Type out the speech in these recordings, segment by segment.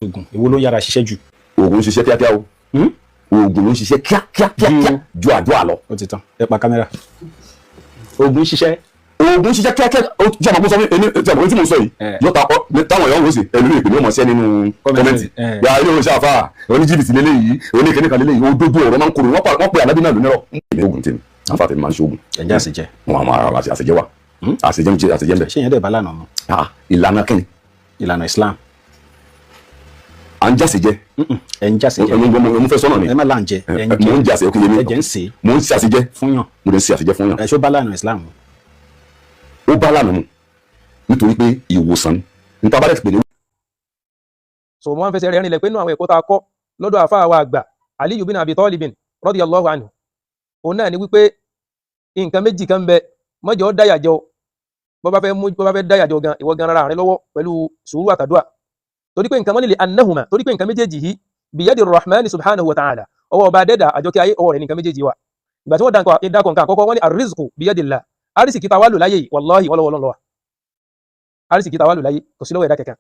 Oògùn, èwo ló ń yára ṣiṣẹ́ jù? Oògùn ń ṣiṣẹ́ kíákíá o. Oògùn ló ń ṣiṣẹ́ kíákíá kíákíá ju àdúrà lọ. Ó ti tán, ẹ pa kámẹ́rà. Oògùn ṣiṣẹ́. Oògùn ṣiṣẹ́ kíákíá. Ó tí a mọ̀ kó sọ fún èmi, tí a mọ̀ pé tí mo sọ yìí, yọta ọ táwọn èèyàn wò sí ẹlòmíì ìpè ní ọmọ ṣẹ́ nínú comment. Yà ilé oníṣẹ́ àfà oníjìbìtì lélẹ́yìí, oníkẹ́nìkan lélẹ́yìí. Òdodo ọ̀rọ̀ máa ń korò. Wọ́n pe ànábì náà lónírọ̀. Èmi oògùn tèmi, àfà tèmi máa ń ṣe oògùn. Ẹ̀jẹ̀ àṣejẹ. Wọn àwọn ará àṣejẹ wà, àṣejẹ ń jẹ, àṣejẹ ń bẹ. Ṣé yẹn dẹ̀ bá lànà mu? Ah, ìlànà kẹ́ni? Ìlànà Islam. À ń jàṣejẹ. Ẹ̀ ń jàṣejẹ. Mo fẹ́ sọ́nà ni. Ẹ má là ń jẹ, ẹ̀ ń jẹ. Mo ń jàṣe, ó kì í yé mi. Ẹ̀jẹ̀ ń sè é. Mo ń ṣe àṣejẹ. Fún yàn. Mo lè ṣe àṣejẹ fún yàn. Ẹ̀ ṣó bá lànà Islam mu? Ó bá lànà mu nítorí pé ìwòsàn ni nípa bá dẹ̀ ti pè ní. So mo máa ń fẹsẹ̀ rẹ̀ rinlẹ̀ pé inú àwọn ẹ̀kọ́ tá a kọ́ lọ́dọ̀ àfáà wa àgbà Aliyu bin Abi Talibin radiyallahu anhu, òun náà ni wípé nǹkan méjì kan ń bẹ, mọ́jọ́ dáyàjọ. Bọ́ bá fẹ́ mú, bọ́ bá fẹ́ dáyàjọ gan, ìwọ gan ara rẹ lọ́wọ́ pẹ̀lú sùúrù àtàdúà, torí pé nǹkan mọ́nìlẹ̀ annahuma, torí pé nǹkan méjèèjì yìí, biyadi rahman subhanahu wa ta'ala, ọwọ́ ọba dẹ́dà àjọkẹ́ ayé, ọwọ́ rẹ̀ ní nǹkan méjèèjì wà. Ìgbà tí wọ́n dákọ̀ nǹkan àkọ́kọ́, wọ́n ní arrizqu biyadillah, arísìkí tá a wá lò láyé yìí, wallahi, wọ́n lọ́wọ́ Ọlọ́run ló wà. Arísìkí tá a wá lò láyé kò sí lọ́wọ́ ẹ̀dá kankan.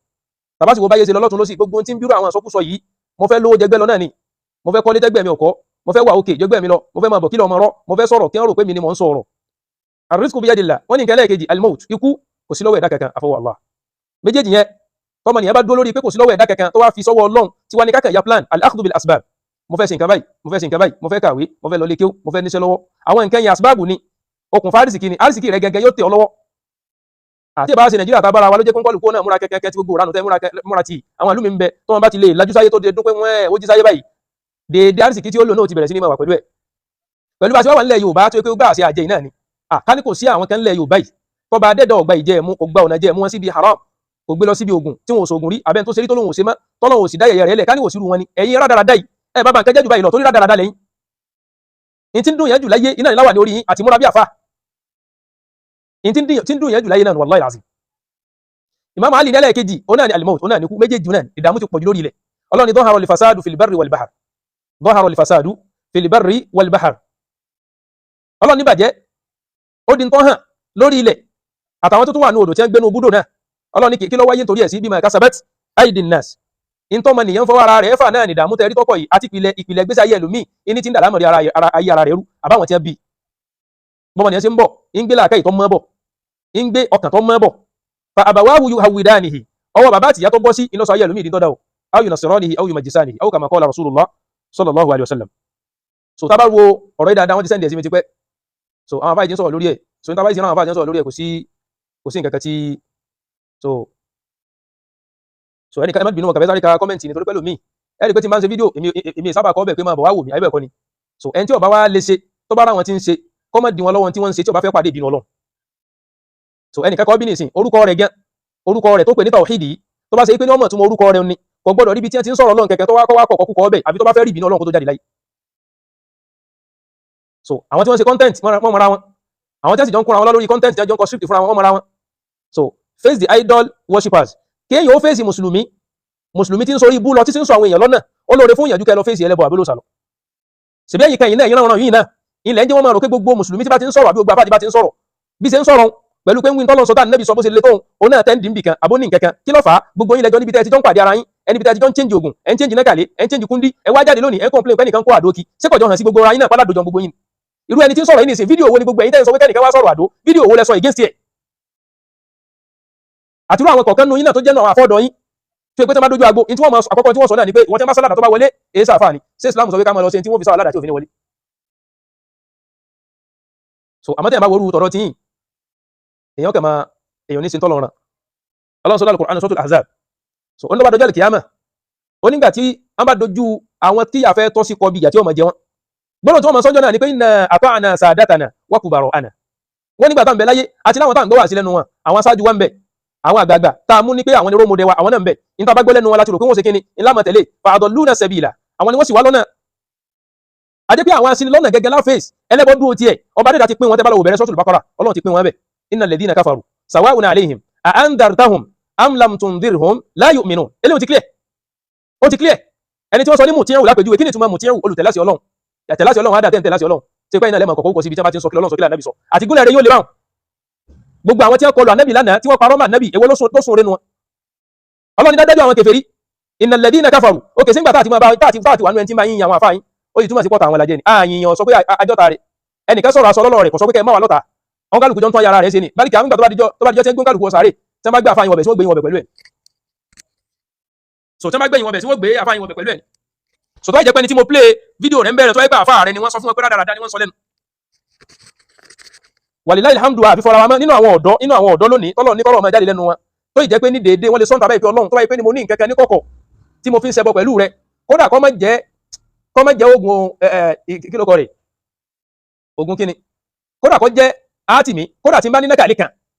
Tàbá sì wo báyé ṣe lọ lọ́tún lọ́sì, gbogbo ohun tí ń bírò àwọn àsọkúsọ yìí, mo fẹ́ lówó jẹgbẹ́ lọ náà ni, mo fẹ́ kọ́lé tẹ́gbẹ́ mi ọ̀kọ́, mo fẹ́ wà òkè jẹgbẹ́ mi lọ, mo fẹ́ máa bọ̀ kí lọ ọmọ rọ́, mo fẹ́ sọ̀rọ̀ kí wọ́n rò pé mi ni mò ń sọ̀rọ̀. Arrizqu biyadillah. Wọ́n ní nǹkan ẹlẹ́ẹ̀kejì, almaut, ikú, kò sí lọ́wọ́ ẹ̀dá kankan àfọwọ́ Allah. Méjèèjì yẹn, tọmọ nìyẹn bá dúró lórí pé kò sí lọ́wọ́ ẹ̀dá kankan, tó wá fi sọ́wọ́ Ọlọ́run, tí wá ní kákan ya plan, al-akhdhu bil asbab. Mo fẹ́ ṣe nǹkan báyìí, mo fẹ́ ṣe nǹkan báyìí, mo fẹ́ kàwé, mo fẹ́ lọ lé kéwú, mo fẹ́ níṣẹ́ lọ́wọ́, àwọn nǹkan yẹn asbáàbù ni, okùnfà àrísìkí ni. Àrísìkí rẹ gẹ́gẹ́ yóò tẹ̀ ọ́ lọ́wọ́. Àti ìbá ṣe Nàìjíríà tá bára wa ló jẹ́ kónkọ́lù kó náà múra kẹ́kẹ́ tí gbogbo ìranù tẹ́ múra tì. Àwọn ìlú mi ń bẹ tó wọn bá ti lè lajú sáyé tó de dún pé wọ́n ẹ̀ ó jí sáyé báyìí, déédéé àrísìkí tí ó lò náà ti bẹ̀rẹ̀ sí ní máa wà pẹ̀lú ẹ̀. Pẹ̀lú bá a ṣe wá wà nílẹ̀ Yorùbá tó yẹ pé ó gbà àṣẹ àjẹ yìí náà ni ká ní kò sí àwọn kan nílẹ̀ Yorùbá yìí tọba adẹ́dọ̀ ọgbà ìjẹ́ ẹ̀mú, kò gba ọ̀nà jẹ́ ẹ̀mú wọn síbi haram, kò gbé lọ síbi ogun tí wọn ò sògùn rí, abẹ́ni tó ṣe rí tó lóun ò ṣe mọ́, tọ́lọ́hun ò sì dá yẹ̀yẹ́ rẹ̀ lẹ̀, ká ní kò sí irú wọn ni. Ẹ̀yin rádaràda yìí, ẹ̀ bá ba nǹkan jẹ́ jù báyìí lọ, torí rádaràda lẹ́yìn ní tí ń dùn yẹn jù láyé, iná ìláwà ní orí yín àti múra bí àfa ní tí ń dùn yẹn jù láyé náà, wallahi alazim. Imam Ali ní ẹlẹ́ẹ̀kejì, òun náà ni al-maut, òun náà ní kú. Méjèèjì náà ìdààmú ti pọ̀jù lórí ilẹ̀. Ọlọ́run ní dhahara al-fasadu fil barri wal bahr, dhahara al-fasadu fil barri wal bahr. Ọlọ́run ní bàjẹ́ ó di nǹkan hàn lórí ilẹ̀ àtàwọn tó tún wà ní odò tí wọ́n ń gbénu búdò náà. Ọlọ́run ní kí ló wáyé nítorí ẹ̀ sí? Bima kasabat aydin nas, ìtọ́mọ nìyẹn fọwọ́ ara rẹ̀ fà náà ní ìdààmú tẹ́rí tọ́pọ̀ yìí àti ìpìlẹ̀ gbèsè ayé ẹlòmíì ìní tí ń dàlámọ̀rí ayé ara rẹ̀ rú. Àbáwọn tí wọ́n bí bọ́mọ nìyẹn ṣe ń bọ̀, ń gbé làákàyè tó mọ́ bọ̀, ń gbé ọkàn tó mọ́ bọ̀, fa abawahu yuhawidanihi, ọwọ́ bàbá àtìyá tó bọ́ sí iná sọ ayé ẹlòmíì dín tọ́da o, aw yunasiranihi aw yumajjisanihi aw kama qala rasulullah sallallahu alayhi wa sallam. So tá a bá wo ọ̀rọ̀ yìí dáadáa, wọ́n ti send ẹ̀ sí mi tipẹ́. So àwọn afáàjì ń sọ̀rọ̀ lórí ẹ̀. So ní tá a bá sì rán àwọn afáàjì ń sọ̀rọ̀ lórí ẹ̀, kò sí nǹkan kan tí so ẹnìkan, ẹ má bínú, wọn kàfẹ́ sáré ka comment nítorí pẹ́lú mi, ẹ rí i pé tí n bá ń ṣe fídíò, èmi sábà kọ́ bẹ̀ pé máa bọ̀ wá wò mí, àbí bẹ́ẹ̀ kọ́ ni? So ẹni tí ó bá wá lè ṣe, tó bá ráwọn tí ń ṣe, kọ́ mọ́ di wọn lọ́wọ́ tí wọ́n ń ṣe, tí ó bá fẹ́ pàdé ìbínú Ọlọ́run. So ẹnìkan kọ́ bí nìsín, orúkọ rẹ̀ gan, orúkọ rẹ̀ tó pè ní tàwíìdì yìí, tó bá ṣe pé ní ọmọ túmọ̀ orúkọ rẹ̀ ni, kò gbọ́dọ̀ ríbi tí wọ́n ti ń sọ̀rọ̀ Ọlọ́run kẹ̀kẹ́ tó wá kọ́ wá kọ̀kọ́ kúkọ́ ọbẹ̀, àbí tó bá fẹ́ rí ìbínú Ọlọ́run kó tó jáde láyé. So àwọn tí wọ́n ṣe content, wọ́n mọra wọn. Àwọn tí wọ́n sì jọ ń kóra wọn lórí content, tí wọ́n jọ ń kọ script fúnra wọn, wọ́n mọra wọn. So face the idol worshippers. Kéèyàn ó fèsì mùsùlùmí, mùsùlùmí tí ń sọrí ibú lọ, tí ń sọ àwọn èèyàn lọ́nà, ó lóore fún ìyànjú kẹ́ lọ fèsì ẹlẹ́bọ àbí olóòṣà lọ. Ṣèbí ẹ̀yìn kan yìí náà, ìran ọ̀ràn yìí náà ilẹ̀ ń jẹ́ wọ́n máa rò pé gbogbo mùsùlùmí tí bá ti ń sọ̀rọ̀, àbí gbogbo àfáà tí bá ti ń sọ̀rọ̀, bí ṣe ń sọ̀rọ̀ pẹ̀lú pé ń wí tọ́lọ́ sọ tá nẹ́bí sọ, bó ṣe le tóun, òun náà tẹ́ǹdì ń bì kan àbó ní nǹkan kan. Kí ló fà á? Gbogbo yín lẹ́jọ́ níbi tẹ́ ẹ ti jọ ń pàdé ara yín, ẹni bí tẹ́ ẹ ti jọ ń change oògùn, ẹ ń change nákàlẹ́, ẹ ń change kúndí, ẹ wá jáde lónìí, ẹ ń complain pé ẹnìkan kó àdó kí. Ṣé kọjọ hàn sí gbogbo ara yín náà páládòjọ gbogbo yín? Irú ẹni tí ń sọ̀rọ̀ yìí nìsín, fídíò wo ni gbogbo ẹ̀yin tẹ́ ń sọ pé kẹ́nìkan wá sọ̀rọ̀ àdó, fídíò wo lẹ sọ against ẹ̀? Àti irú àwọn kọ̀ọ̀kan nu yín náà tó jẹ́ náà àwọn àfọ́dọ̀ yín tó pé tó bá dójú agbo ní tí wọ́n mọ àkọ́kọ́ tí wọ́n sọ náà ni pé ìwọ́n tí wọ́n bá sálàdà tó bá wọlé èyí sàfà ni. Ṣé Islam sọ pé ká máa lọ sí tí wọ́n fi sáwà ládàá tí òfin ní wọlé? So àmọ́ tẹ́yìn bá worú tọ̀rọ̀ tí yìn, èèyàn kẹ̀ máa èèyàn ní sin tọ́lọ̀ ràn. Allah sọ́lá al-Qur'an, Suratul Ahzab. So ó ní bá dojú àlùkìyámà, ó nígbà tí wọ́n bá dojú àwọn tí a fẹ́ tọ́ sí kọ bí ìyà tí ó máa jẹ wọ́n, gbọ́dọ̀ tí wọ́n máa sọ́jọ́ náà ni pé inna ata'na sadatana wa kubara'ana. Wọ́n nígbà tá à ń bẹ láyé àti láwọn tá à ń gbọ́ wà sí lẹ́nu wọn, àwọn aṣáájú wa ń bẹ, àwọn àgbààgbà tá a mú ní pé àwọn ni role model wa, àwọn náà ń bẹ, níta bá gbọ́ lẹ́nu wọn láti rò pé wọ́n ṣe kíni ńlá mọ̀ tẹ̀lé, fa adalluna sabila, àwọn ni wọ́n sì wá lọ́nà. Àjẹ́ pé àwọn asinilọ́nà gẹ́gẹ́ láfẹ́sì ẹlẹ́bọ dúró tiẹ̀. Ọba dẹ́dà ti pín wọn. Tẹ́ bá lọ wò bẹ̀rẹ̀ Suratul Baqara, Ọlọ́run ti pín wọn bẹ̀: innal ladhina kafaru sawa'un alayhim a andartahum am lam tundirhum la yu'minun. Eléyìí ti clear, ó ti clear. Ẹni tí wọ́n sọ ní mùtíyàwó lápèjúwe, kí ni ìtumọ̀ mùtíyàwó? Olùtẹ̀láṣẹ Ọlọ́run, tẹ̀láṣẹ Ọlọ́run, á dà tẹ̀ ń tẹ̀láṣẹ Ọlọ́run tí pé iná lẹ́mọ̀ kọ̀kọ́ kọ̀ síbi tí wọ́n bá ti ń sọ kí Ọlọ́run sọ, kí Ànábì sọ, àti gúnlẹ̀ rẹ̀ yóò lè báwọn. Gbogbo àwọn tí wọ́n kọlu Ànábì lánàá, tí wọ́n parọ́ mọ́ Ànábì, èwo ló sún renu wọn? Ọlọ́run ní dájú àwọn kèfèrí Innal ladina kafaru òkè sígbà táàtì máa bá táàtì wà nú ẹni tí máa yín àwọn àfáà yín, ó sì túmọ̀ sí pọ́ta àwọn lajẹ́ ni àyìnyàn sọ pé àjọta rẹ̀ ẹnìkan sọ̀rọ̀ aṣọ lọ́lọ́ rẹ̀ kò sọ pé kẹ́ ẹ má wà lọ́ta. Àwọn kálukú jọ ń tán yàrá rẹ̀ ṣe ni bálíkì àwọn ìgbà tó bá dijọ́ tí ń gbé kálukú wọ sàárè, tí wọ́n bá gbé àfáà yín wọ̀bẹ̀ tí wọ́n gbé yín wọ̀bẹ̀ pẹ̀lú ẹ̀. So tí wọ́n bá gbé yín wọ̀bẹ̀ tí wọ́n gbé àfáà yín wọ̀bẹ̀ pẹ̀lú ẹ̀. So tó bá jẹ́ pé ní tí mo play fídíò rẹ̀ ń bẹ̀rẹ̀ tó wáyé pé àfáà rẹ̀ ni wọ́n sọ fún wọn pé rádaràda ni wọ́n sọ lẹ́nu. Wàlíláì alhamdu àfi fọra wa mọ́ nínú àwọn ọ̀dọ́, nínú àwọn ọ̀dọ́ lónìí tọ́lọ̀ ní kọ́rọ̀ ọmọ jáde lẹ́nu wọn tó ì jẹ́ pé ní déédéé wọ́n lè sọ́ńtà báyìí pé Ọlọ́run tó báyìí pé ní mo ní nǹkan kan ní kọ̀kọ̀ tí mo fi ń ṣẹbọ pẹ̀lú rẹ, kódà kó má jẹ́ oògùn kí ló kọ rẹ̀, oògùn kíni, kódà kó jẹ́ átìmí, kódà tí n bá ní nákàlẹ́ kan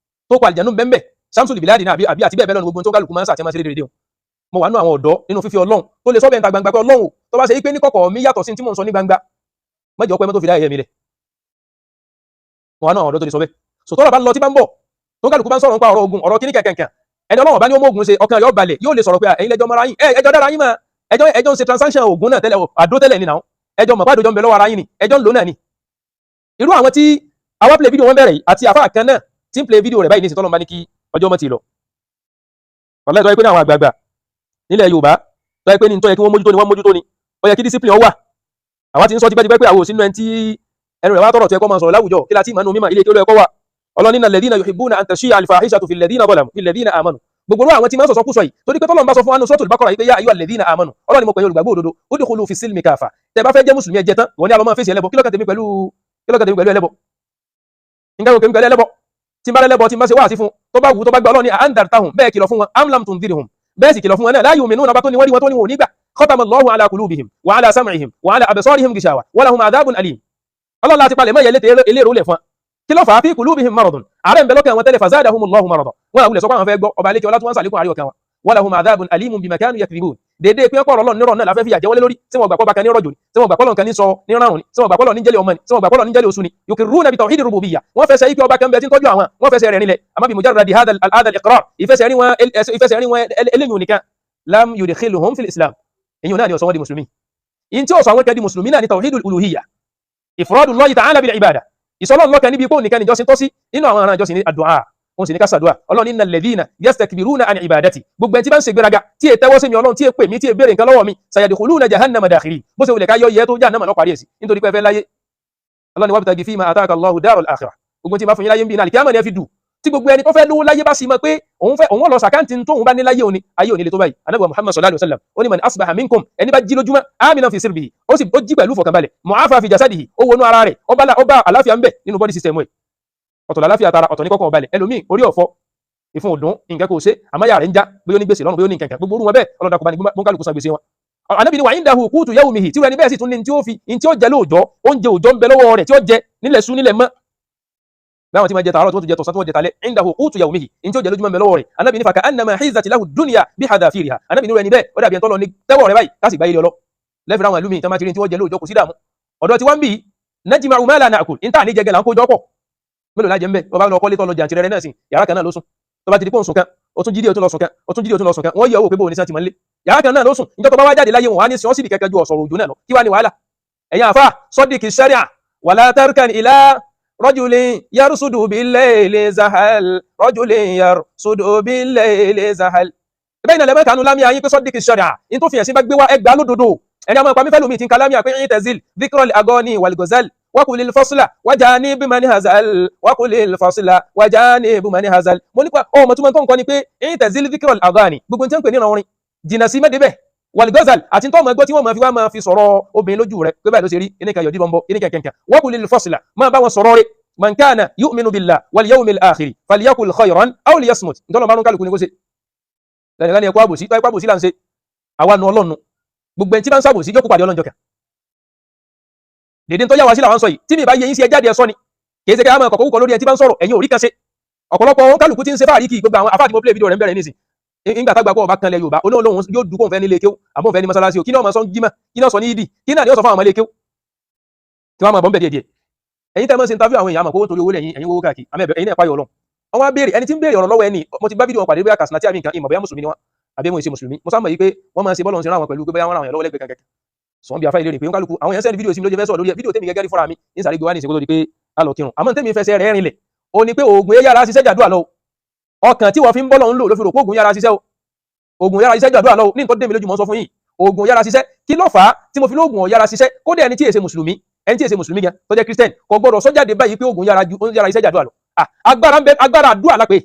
tó kọ àlìjẹ̀nú bẹ́ẹ̀ samson biladi náà àbí àti bẹ́ẹ̀ bẹ́ẹ̀ lọ́nu gbogbo tó kálukú máa ń sàtẹ́mọ́ sí déédéé. Mo wà nínú àwọn ọ̀dọ́ nínú fífi Ọlọ́run tó lè sọ bẹ́ẹ̀ ta gbangba pé Ọlọ́run tó bá ṣe pé ní kọ̀kọ̀ mi yàtọ̀ sí tí mò ń sọ ní gbangba, mọ́jọ́ pé mọ́tò fi dá ẹ̀yẹ mi lẹ̀. Mo wà nínú àwọn ọ̀dọ́ tó lè sọ bẹ́ẹ̀. So tọ́rọ̀ bá ń lọ tí bá ń bọ̀ tó kálukú bá ń sọ̀rọ̀ nípa ọ̀rọ̀ ogun, ọ̀rọ̀ kíní kẹ̀kẹ̀kẹ̀, ẹni Ọlọ́run bá ní ó mọ ogun ṣe, ọkàn yóò balẹ̀, yóò lè sọ̀rọ̀ pé ẹ̀yin lẹ́jọ́ mọ́ra yín, ẹjọ́ dára yín mọ́, ẹjọ́ ń ṣe transaction ogun náà tẹ́lẹ̀, àdó tẹ́lẹ̀ ni náà, ẹjọ́ mọ̀ pàdójọ́ ń bẹ lọ́wọ́ ara yín ni, ẹjọ́ ń lò náà ni. Irú àwọn tí àwa play video wọn bẹ̀rẹ̀ yìí àti àfáà kan náà tí ń play video rẹ̀ báyìí ní ìsìn tọ́lọ́run bá ní kí ọjọ́ mọ́ ti lọ. Wàláhì tó yẹ pé ní àwọn àgbààgbà nílẹ̀ Yorùbá tó yẹ pé ní tó yẹ kí wọ́n mójútó ni wọ́n mójútó ni, ó yẹ kí discipline ó wà. Àwa ti ń sọ tipẹ́tipẹ́ pé àwọn òsínú ẹni tí ẹnu rẹ̀ wá tọ̀rọ̀ tó yẹ kó máa sọ̀rọ̀ láwùjọ, kí la ti mọ̀ nínú mímọ̀ ilé kí ó lọ ẹ̀kọ́ wà. Ọlọ́run ní alladhina yuhibbuna an tashi'a al-fahishatu fil ladhina zalamu fil ladhina amanu. Gbogbo àwọn tí máa ń sọ̀sọ́ kú sọ yìí torí pé tọ́lọ́run bá sọ fún wa nínú Suratul Baqara yìí pé ya ayyuhal ladhina amanu, Ọlọ́run ni mo pè yín olùgbàgbọ́ òdodo, udkhulu fi silmi kafa. Tẹ́ bá fẹ́ jẹ́ mùsùlùmí ẹ jẹ́ tán, wọ́n ní alọ́mọ fèsì ẹlẹ́bọ, kí ló kàn tèmi pẹ̀lú ẹlẹ́bọ, nǹkan kò pẹ̀lú ẹlẹ́bọ, tí n bá lẹ́lẹ́bọ tí n bá ṣe wáàsí fún tó bá wù tó bá gbà, Ọlọ́run ní andartahum, bẹ́ẹ̀ kìlọ̀ fún wọn, am lam tunzirhum, bẹ́ẹ̀ sì kìlọ̀ fún wọn náà, la yu'minuna, bá tó ní wọ́n rí wọn tó ní wọn ò ní gbà, khatama Allahu ala qulubihim wa ala sam'ihim wa ala absarihim gishawa wa lahum adhabun alim. Ọlọ́run láti palẹ̀ mọ́ ìyẹn eléèrò lẹ̀ fún wa. Kí ló fà á? Fi qulubihim maradun, àárẹ̀ ń bẹ lọ́kàn wọn tẹ́lẹ̀, fazadahumullahu marada, wọn àwùlẹ̀ sọ pé àwọn fẹ́ gbọ́ ọba alẹ́ kí ọlá tí wọ́n ń sàlékún àárẹ̀ ọkàn wọn. Wa lahum adhabun alimun bima kanu yakdhibun. Dédé pé ọ̀pọ̀ Ọlọ́run nírọ̀ náà láfẹ́ fìyà jẹ wọ́n lé lórí, tí wọ́n gbà pọ́ bá kan ní rọ̀jò ni, tí wọ́n gbà pọ́lọ̀ kan ní sọ ní rárùn ni, tí wọ́n gbà pọ́lọ̀ ní jẹ́lẹ̀ ọmọ ni, tí wọ́n gbà pọ́lọ̀ ní jẹ́lẹ̀ oṣù ni. Yukirruna bi tawhidi rububiyya, wọ́n fẹsẹ̀ yí pé ọba kan bẹ tí ń tọ́jú àwọn, wọ́n fẹsẹ̀ rẹ̀ nílẹ̀. Àmọ́ bi mujarradi hadha al-iqrar, ìfẹsẹ̀ rí wọn eléyìí nìkan, lam yudkhiluhum fil islam, èyí náà ni ó sọ wọ́n di mùsùlùmí. In tí ó sọ àwọn kan di mùsùlùmí náà ni tawhidul uluhiyya, ifradullahi ta'ala bil ibada, ìsọlọ́run lọ́kan níbi ipò nìkan ìjọsìn tọ́sí nínú àwọn ará ìjọsìn ní àdúà, òun sì ní ká ṣàdúà. Ọlọ́run innal ladhina yastakbiruna an ibadati, gbogbo ẹni tí bá ń ṣe gbéraga tí è tẹ́wọ́ sí mi Ọlọ́run, tí è pè mí, tí è béèrè nǹkan lọ́wọ́ mi, sayadkhuluna jahannama dakhirin, bó ṣe wulẹ̀ ká yọ yẹ tó jahannama lọ parí ẹ̀ sí nítorí pé ẹ fẹ́ láyé. Ọlọ́run ní wabtaghi fima ataka Allahu daral akhirah, gbogbo tí ma fún yín láyé ń bí iná àlìkíyàmọ̀ ni ẹ fi dù. Tí gbogbo ẹni tó fẹ́ lówó láyé bá sì mọ̀ pé òun fẹ́ òun lọ sàkáǹtì tóun bá ní láyé òní, ayé òní lè tó báyìí. Ànábì Muhammad sallallahu alaihi wasallam ó ní man asbaha minkum, ẹni bá jí lójúmọ́ aminan fi sirbihi, ó sì ó jí pẹ̀lú fọkànbalẹ̀, mu'afa fi jasadihi, ó wọnú ara rẹ̀, ó bá àláfíà ń bẹ nínú body system ẹ̀, ọ̀tọ̀ làláfíà tara, ọ̀tọ̀ ní kọ́kàn ọ̀balẹ̀. Ẹlòmíì orí ọ̀fọ́ ìfun òdùn nǹkan kò ṣe, àmáyà rẹ̀ ń já, bóyá ó ní gbèsè lọ́rùn, bóyá ó ní nǹkan kan, gbogbo orú wọn bẹ́ẹ̀ ọlọ́dà kò bá ní gbóngàlùkù san gbèsè wọn. Ànábì ní wa indahu qutu yawmihi, tí ẹni bẹ́ẹ̀ sì tún ní tí ó fi tí ó jẹ lóòjọ́, oúnjẹ òòjọ́ ń bẹ lọ́wọ́ rẹ̀ tí ó jẹ nílẹ̀ sú nílẹ̀ mọ́, báwọn tí ma jẹ tààrọ̀ tí wọ́n tún jẹ tọ̀sán tí wọ́n jẹ talẹ́, indahu qutu yawmihi, in tí ó jẹ lójúmọ́ ń bẹ lọ́wọ́ rẹ̀. Ànábì ní faka'annama hizat lahu dunya bihadhafiriha, Ànábì ní rẹ̀ ní bẹ́ẹ̀ ó dàbí ẹni tọ́lọ ní tẹ́wọ̀ rẹ̀ báyìí káàsì gbáyé lọ lẹ́fẹ̀ẹ́ àwọn ìlú mi tí wọ́n bá ti rí tí wọ́n jẹ lóòjọ́ kò sí dààmú. Ọ̀dọ̀ tí wọ́n ń bì najma'u ma la na'kul, in tá ní jẹgẹ là ń kó jọ pọ̀, mélòó lájẹ ń bẹ, ọba lọ kọ́lé tọ́ lọ jàǹtìrẹrẹ náà sí yàrá kan náà ló sùn, tó bá ti di pé òun sùn kan, ó tún jí díẹ̀ ó tún lọ sùn kan, ó tún jí díẹ̀ ó tún lọ sùn kan, wọ́n yẹ owó pé bóun ní sá ti máa ń lé yàrá kan náà ló sùn. Ìjọ tó bá wá jáde láyé wọn wá ní sí wọn síbi kẹkẹ ju ọ̀sọ̀rọ̀ òjò náà lọ, kí wá ní wàhálà? Ẹ̀yin àfa sọ́díkì sẹ́ríà wala tarkan ila rajulin yarsudu bil-layli zahal, rajulin yarsudu bil-layli zahal. Bẹ́ẹ̀ ni ẹlẹ́mọ̀ kanú lámìá yín pé sọ́díkì sẹ́ríà in tó fi ẹ̀sìn bá gbé wá ẹgbàá lódodo. Ẹni àwọn ìpamí fẹ́lómi ti ń ka lámìá pé i'tazil dhikral agani wal ghazal wakulil fasla wajanib man hazal, wakulil fasla wajanib man hazal. Mo nípa ọmọ tó máa ń tọ́ nǹkan ni pé i'tazil dhikral agani, gbogbo tí wọ́n ń pè ní ìran orin jìnnà sí mẹ́dẹ́bẹ̀, wal ghazal àti tó máa gbọ́ tí wọ́n máa fi wá máa fi sọ̀rọ̀ obìnrin lójú rẹ̀ pé báyìí ló ṣe rí, kíní kan yọ̀dí bọ́ńbọ́, kíní kan kẹ̀kẹ́, wakulil fasla máa bá wọn sọ̀rọ̀ rẹ̀. Man kana yu'minu billah wal yawmil akhir falyakul khayran aw liyasmut. Ntọ́nà bá ń kálukú ni kó ṣe lẹ́nìkan ní ẹ̀kọ́ àbòsí tó ẹ̀kọ́ àbòsí là ń ṣe àwa nu Ọlọ́run, gbogbo ẹni tí bá ń sàbòsí yóò kó pàdé Ọlọ́run jọkà. Dèdè tó yà wá sí làwọn sọ yìí, tí mi bá yẹ yín sí ẹ jáde ẹ sọ ni, kì í ṣe kí a máa kọ̀kọ́ kúkọ lórí ẹni tí bá ń sọ̀rọ̀ ẹ̀yin ò rí kan ṣe. Ọ̀pọ̀lọpọ̀ wọn kálukú ti ń ṣe fáàrí kì í gbogbo àwọn afáàtì mo play video rẹ̀ ń bẹ̀rẹ̀ nísìn. Ìgbà tágbà kọ́ ọba kan lẹ Yorùbá olóhùn yóò dúkọ̀ fẹ́ nílé kéwú àbọ̀n fẹ́ ní mọ́sálásí o, kí ni ọmọ sọ ń jímọ̀, kí ni ó sọ ní ìdí, kí náà ni ó sọ fún àwọn ọmọ ilé kéwú tí wọ́n máa bọ̀ ń bẹ̀ díẹ̀ díẹ̀. Ẹ̀yin tẹ́ mọ́ sí interview àwọn èèyàn àmọ́ kó torí owó lẹ́yìn ẹ̀yin owó káàkiri àmọ́ ẹ̀yin náà payọ̀ Ọlọ́run. Wọ́n wá béèrè ẹni tí ń béèrè ọ̀rọ̀ lọ́wọ́ ẹni, mo ti bá fídíò wọn pàdé bóyá Katsina tí àbí nǹkan ìmọ̀ bóyá mùsùlùmí ni wọ́n àbí mo ṣe mùsùlùmí, mo sáà mọ̀ yìí pé wọ́n máa ń ṣe bọ́ọ̀lù ń ṣe rán àwọn pẹ̀lú pé bóyá wọ́n ràn àwọn lọ́wọ́ lẹ́gbẹ̀ẹ́ kankan. Sọ bí afá ilé rè pé kálukú àwọn èèyàn sẹ́ni fídíò sí mi ló jẹ́ fẹ́ sọ̀rọ̀ lórí ẹ̀, fídíò tèmi gẹ́gẹ́ rí fúnra mi ní sàrí gbé wá ní ìsìnkú tó di pé a lọ kírun. Àmọ́ tèmi fẹsẹ̀ rẹ̀ rinlẹ̀ ó ní pé oògùn yára ṣiṣẹ́ jàdúrà lọ, ọkàn tí wọ́n fi ń bọ́lọ̀ ń lò ló fi rò pé oògùn yára ṣiṣẹ́ o, Oògùn yára ṣiṣẹ́ ju àdúrà lọ. Ní nǹkan dé mi lójú, mọ́ sọ fún yín, oògùn yára ṣiṣẹ́. Kí ló fà á tí mo fi lóògùn ọ̀yára ṣiṣẹ́? Kódà ẹni tí èsè mùsùlùmí, ẹni tí èsè mùsùlùmí gan tó jẹ́ Christian, kò gbọ́dọ̀ sọ́jáde báyìí pé oògùn yára ju yára iṣẹ́ ju àdúrà lọ. Agbára ń bẹ, agbára àdúrà lápè.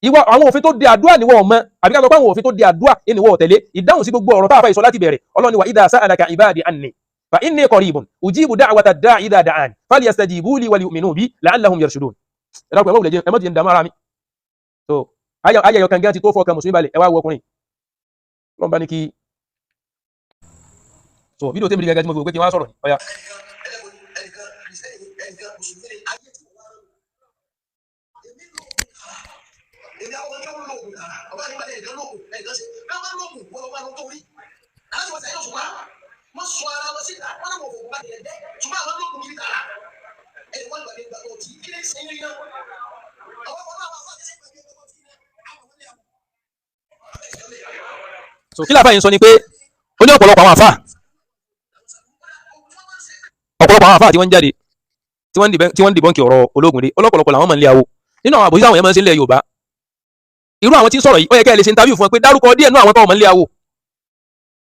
Ìwọ, àwọn òfin tó de àdúrà ni wọ́n mọ̀, àbí ká sọ pé àwọn òfin tó de àdúrà ni wọ́n tẹ̀lé. Ìdáhùn sí gbogbo ọ̀rọ̀ tá a fà ìsọ láti bẹ̀rẹ̀, Ọlọ́run ni wa idha sa'alaka ibadi anni fa inni qaribun ujibu da'wata da'i idha da'an falyastajibu li wal yu'minu bi la'allahum yarshudun. Ẹ dákun, ẹ má wulẹ̀ jẹ́, ẹ má ti ń dààmú ara mi. So ayẹyẹ kan gan ti tó fọkàn mùsùlùmí balẹ̀. Ẹ wá wọ ọkùnrin lọ́n bá ní kí so fídíò tẹ́mi gẹ́gẹ́ tí mo fi wò pé kí wọ́n á sọ̀rọ̀ ní ọ̀ya. So kí làbá yìí ń sọ ni pé ó ní ọ̀pọ̀lọpọ̀ àwọn àfà, ọ̀pọ̀lọpọ̀ àwọn àfà tí wọ́n ń jáde, tí wọ́n ń dìbọ́nkì ọ̀rọ̀ ológun dé, ọlọ́pọ̀lọpọ̀ làwọn máa ń lé awo nínú àwọn àbòsí àwọn èèyàn máa ń ṣe nílẹ̀ Yorùbá. Irú àwọn tí ń sọ̀rọ̀ yìí, ó yẹ kẹ́ ẹ lè ṣe interview fún wọn pé dárúkọ díẹ̀ nínú àwọn tó máa ń lé awo.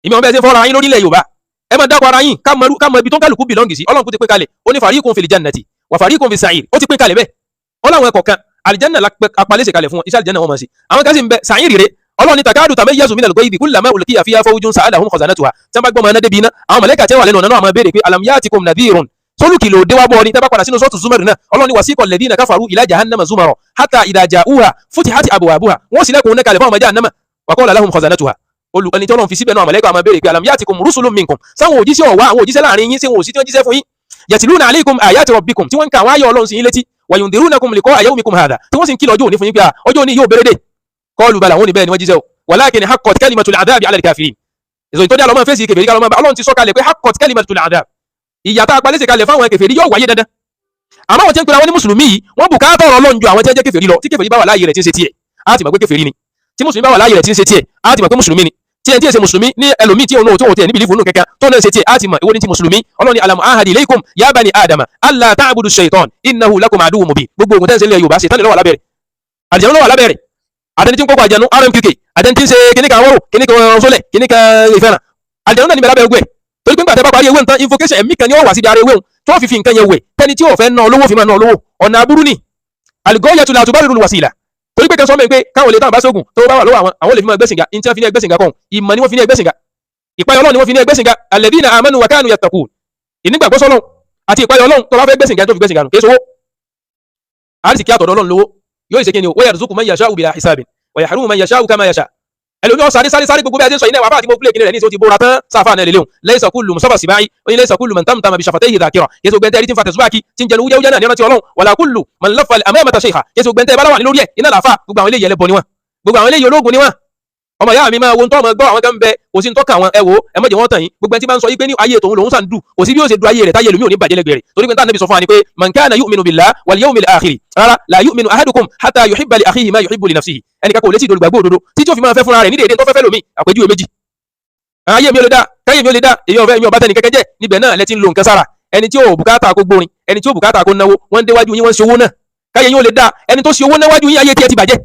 Ìmọ̀ wọn bẹ́ẹ̀ ṣe fọ́ra yín lórílẹ̀ Yorùbá, ẹ máa dákọ̀ ara yín, ká mọ ibi tó ń kálukú belong sí. Ọlọ́run kò ti pín kalẹ̀, ó ní fariqun fil jannati wà fariqun fis sa'ir. Ó ti pín kalẹ̀ bẹ́ẹ̀. Ó láwọn ẹ̀kọ́ kan àlìjẹ́nà apalẹ́sẹ̀ kalẹ̀ fún wọn, iṣẹ́ àlìjẹ́nà wọn máa ṣe. Àwọn kan sì ń bẹ sa'ir rè. Ọlọ́run ní takadu tamayyazu minal ghayzi kullama ulqiya fiha fawjun sa'alahum khazanatuha. Tí wọ́n bá gbọ́ ọmọ ẹ̀nà débi iná, àwọn mọ̀lẹ́kà tí wọ́n wà lẹ́nu ọ̀nà náà máa béèrè pé alam ya'tikum nadhirun, sólùkì ló dé wá bọ́ ni. Tẹ́ bá padà sínú sọ́ọ̀tù Zumar náà, Ọlọ́run ní wasiqa alladhina kafaru ila jahannama zumara hatta idha ja'uha futihati abwabuha. Wọ́n sì lẹ́kùn náà kalẹ̀ fún ọmọ jahannama, wa qala lahum khazanatuha, olù ẹni tí Ọlọ́run fi síbẹ̀ náà, mọ̀lẹ́kà máa béèrè pé alam ya'tikum rusulun minkum, sáwọn òjíṣẹ́ ọ̀wá, àwọn òjíṣẹ́ láàrin yín, sí wọn òsì tí wọ́n jíṣẹ́ fún yín, yatluna alaykum ayati rabbikum, tí wọ́n ń ka àwọn ayọ̀ Ọlọ́run sí yín létí, wa yundhirunakum liqa'a yawmikum hadha, tí wọ́n sì ń kìlọ̀ ọjọ́ òní fún yín pé ọjọ́ òní yóò bẹ̀rẹ̀ dé. Qalu bala, wọn ní bẹ́ẹ̀ ni wọ́n jíṣẹ́ o, walakin haqqat kalimatul adhabi ala al-kafirin. Èso ìtọ́jú àlọ́mọ fèsì kèfèrí kálọ́mọ Ọlọ́run ti sọ kalẹ̀ pé haqqat kalimatul adhab, ìyà tá a palẹ́sẹ̀ kalẹ̀ fáwọn kèfèrí yóò wáyé dandan. Àmọ́ àwọn tí ń pera wọn ní mùsùlùmí yìí, wọ́n bùkátà ọ̀rọ̀ Ọlọ́run ju àwọn tí ń jẹ́ kèfèrí lọ. Tí kèfèrí bá wà láàyè rẹ̀ tí ń ṣe tiẹ̀, á ti mọ̀ pé kèfèrí ni. Tí mùsùlùmí bá wà láàyè rẹ̀ tí ń ṣe tiẹ̀, á ti mọ̀ pé mùsùlùmí ni. Tí ẹni tí èsè mùsùlùmí ní ẹlòmíì tí òun náà tó tiẹ̀ níbi ìlífò nù kẹ́kẹ́ tó náà ṣe tiẹ̀, á ti mọ̀ ìwọ ní ti mùsùlùmí. Ọlọ́run ní alam ahadi ilaykum ya bani adama alla ta'budu shaitan innahu lakum aduwwun mubin. Gbogbo ogun tẹ́ǹsẹ̀ ilẹ̀ Yorùbá, ṣètàn ló wà lábẹ́rẹ̀, àlùjànnú ló wà lábẹ́rẹ̀, àtẹni tí ń kókó àjẹnú RMQK, àtẹni tí ń ṣe kíníkan àwọ̀rò, kíníkan sólẹ̀, kíníkan ìfẹ́ràn, àlùjànnú náà ní bẹ̀rẹ̀ lábẹ́ ogun ẹ̀. Torí pé nígbà tẹ́ bá parí ewé nǹkan invocation, ẹ̀mí kan ni ó wà sí ara ewé òun tí wọ́n fi fi nǹkan yẹn wẹ̀, tẹ́ni tí ò fẹ́ ná olówó fi máa ná olówó. Ọ̀nà aburú ni al-ghayatu la tubarriru al-wasila. Torí pé kan sọ mẹ́ pé káwọn lè táwọn bá sógun tó bá wà lọ́wọ́ àwọn, àwọn lè fi máa gbẹ́sìngà. Ní tí wọ́n fi ní ẹgbẹ́sìngà kan, ìmọ̀ ni wọ́n fi ní ẹgbẹ́sìngà, ìpayọ̀ Ọlọ́run ni wọ́n fi ní ẹgbẹ́sìngà. Alladhina amanu wa kanu yattaqun, ìnígbàgbọ́ sọ́lọ́run àti ìpayọ̀ Ọlọ́run. Tó bá fẹ́ gbẹ́sìngà, tó fi gbẹ́sìngà nù kí sowó àrísìkí àtọ̀dọ̀ Ọlọ́run lówó yóò ṣe kí ni o, wa yarzuqu man yasha'u bila hisabin wa yahrumu man yasha'u kama yasha. Ẹlòmí ọ̀ sáré sáré sáré, gbogbo bí a ti ń sọ iná ìwà bá àti mo pílẹ̀ kí rẹ̀ ní ìṣó ti bóra tán sáfà náà lélẹ́hùn. Laysa kullu musafa sibai, ó ní laysa kullu man tamtama bi shafatayhi dhakira, yéṣu gbẹ́ntẹ́ ẹni tí ń fa tẹ̀síwáàkì tí ń jẹnu wújẹ́wújẹ́ náà ní rántí Ọlọ́run, wala kullu man laffa al-amamata shaykha, yéṣu gbẹ́ntẹ́ bá láwà ní lórí ẹ̀ iná làáfà. Gbogbo àwọn eléyìí ẹlẹ́bọ ni wọ́n, gbogbo àwọn eléyìí ológun ni wọ́n. Ọmọ ìyá mi, máa wo ntọ́ ọmọ gbọ́, àwọn kan bẹ, kò sí ntọ́ka àwọn. Ẹ wo, ẹ má jẹ́ wọ́n tàn yín. Gbogbo ẹni tí bá ń sọ yí pé ní ayé tòun lòun sàn dù, kò sí bí ó ṣe du ayé rẹ̀ táyé lómi ò ní bàjẹ́ lẹ́gbẹ̀ẹ́ rẹ̀. Torí pé táwọn Nábì sọ fún wa ni pé man kana yu'minu billahi wal yawmil akhir, rárá, la yu'minu ahadukum hatta yuhibba li akhihi ma yuhibbu li nafsihi. Ẹnìkan kò létí ìdòlùgbàgbọ́ òdodo tí tí ó fi máa fẹ́ fúnra rẹ̀ ní dèédé tó fẹ́ fẹ́ lómi. Àpèjúwe méjì, ayé mi ò lè dá, káyé mi ò lè dá, èmi ọ̀fẹ́ mi ò bá tẹ́ni kẹ́kẹ́ jẹ́ níbẹ̀ náà. Lẹ́tí ń lo nǹkan sára ẹni tí ò bùkátà kó gbórin, ẹni tí ò bùkátà kó náwó, wọ́n ń déwájú yín, wọ́n ń ṣe owó náà, káyé yín ò lè dá. Ẹni tó ṣe owó náwájú yín, ayé tiẹ̀ ti bàjẹ́.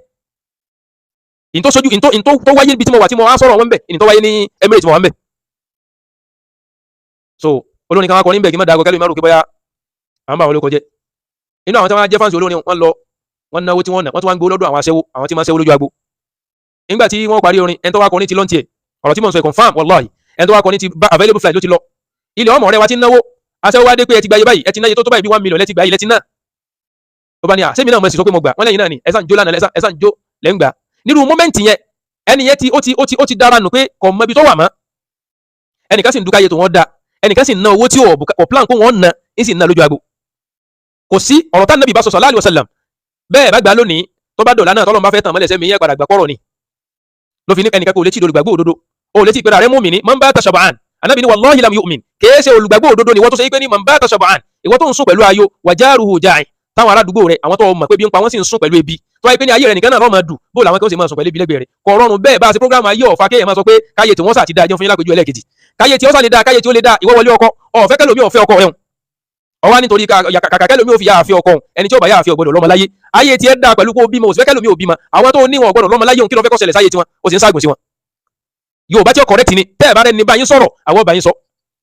Ìntó sojú ìntó ìntó tó wáyé níbi tí mo wà tí mo wá sọ̀rọ̀ wọn bẹ̀, ìntó wáyé ní Emirates mo wà ń bẹ̀. So olórin kan wá kọrin bẹ̀, kí n má dàgọ́ kẹ́lẹ́ mi má rò pé bóyá àwọn bá wọn ló kọjẹ́ inú àwọn tí wọ́n jẹ́ fans olórin. Wọ́n lọ, wọ́n náwó tí wọ́n ná, wọ́n tún wá ń gbó lọ́dọ̀ àwọn aṣẹ́wó, àwọn tí máa ń ṣẹ́wó lójú agbo. Nígbà tí wọ́n parí orin, ẹni tó wá kọrin ti lọ́ntì ẹ̀. Ọ̀rọ̀ tí mò ń sọ ẹ̀ confirm, wallahi. Ẹni tó wá kọrin ti bá available flight ló ti lọ ilẹ̀ ọmọ rẹ wa ti náwó. Aṣẹ́wó wá dé pé ẹ ti gba iye báyìí, ẹ ti náyé tó tó báyìí, bí 1 million lẹ ti gbà yìí lẹ ti ná. Ó bá ní à sẹ́mi náà mo sì sọ pé mo gbà wọ́n lẹ́yìn náà ni ẹ̀sán jó lánàá, ẹ̀sán jó lẹ́ ń gbà. Nírú moment yẹn, ẹni yẹn ti ó ti dára nù pé kò mọ ibi tó wà mọ́. Ẹnìkan sì ń dúkàyè tó wọ́n da, ẹnìkan sì ń ná owó tí ò plan kó wọ́n ná, ń sì ń ná lójú agbo. Kò sí ọ̀rọ̀ tá nàbì bá sọ sallallahu alaihi wasallam bẹ́ẹ̀ bá gbà lónìí, tó bá dọ̀là náà, tọ́lọ́run bá fẹ́ tàn mọ́lẹ̀ sẹ́mi yẹn padà gbà kọ́rọ̀ ni ló fi ní ẹnìkan kò létí olùgbàgbọ́ òdodo ó létí ìpẹ́rẹ́ rẹ mùmínì man bata shab'an. Anábì ní wallahi lam yu'min, kìí ṣe olùgbàgbọ́ òdodo ni wọ́n tó ṣe pé ní man bata shab'an, ìwọ tó ń sùn pẹ̀lú ayọ̀, wa jaruhu ja'i, táwọn aládùúgbò rẹ, àwọn tó mọ̀ pé bí ń pa wọ́n sì ń sùn pẹ̀lú ebi, tó wáyé pé ní ayé rẹ nìkan náà lọ́mọ dù bó làwọn kan sì máa sùn pẹ̀lú ebi lẹ́gbẹ̀ẹ́ rẹ̀. Kò rọrùn bẹ́ẹ̀. Bá a ṣe program ayé ọ̀fà, kéèyàn máa sọ pé káyé tí wọ́n sà ti dáa jẹun fún yín. Lápèjú ẹlẹ́ẹ̀kejì, káyé tí ó sà lè dáa, káyé tí ó lè dáa, ìwọ wọlé ọkọ, ọ̀fẹ́ kẹlòmí ọ̀fẹ́ ọkọ rẹ̀ ọwá nítorí kàkà kẹlòmí ò fi yáa fi ọkọ òun. Ẹni tí ó bá yáa fi ọgbọ́dọ̀ lọ́mọ láyé. Ayé tiẹ̀ dáa pẹ̀lú kó bímọ, òsì fẹ́ kẹlòmí ò bímọ. Àwọn tó ní wọn ọgbọ́dọ̀ lọ́mọ láyé òun, kí ló fẹ́ kó ṣẹlẹ̀ sáyé tiwọn? Ó sì ń ságùn sí wọn. Yorùbá tí ó correct ni. Tẹ́ ẹ̀ bá rẹ̀ ní bá yín sọ̀rọ̀, àwọn bá yín sọ.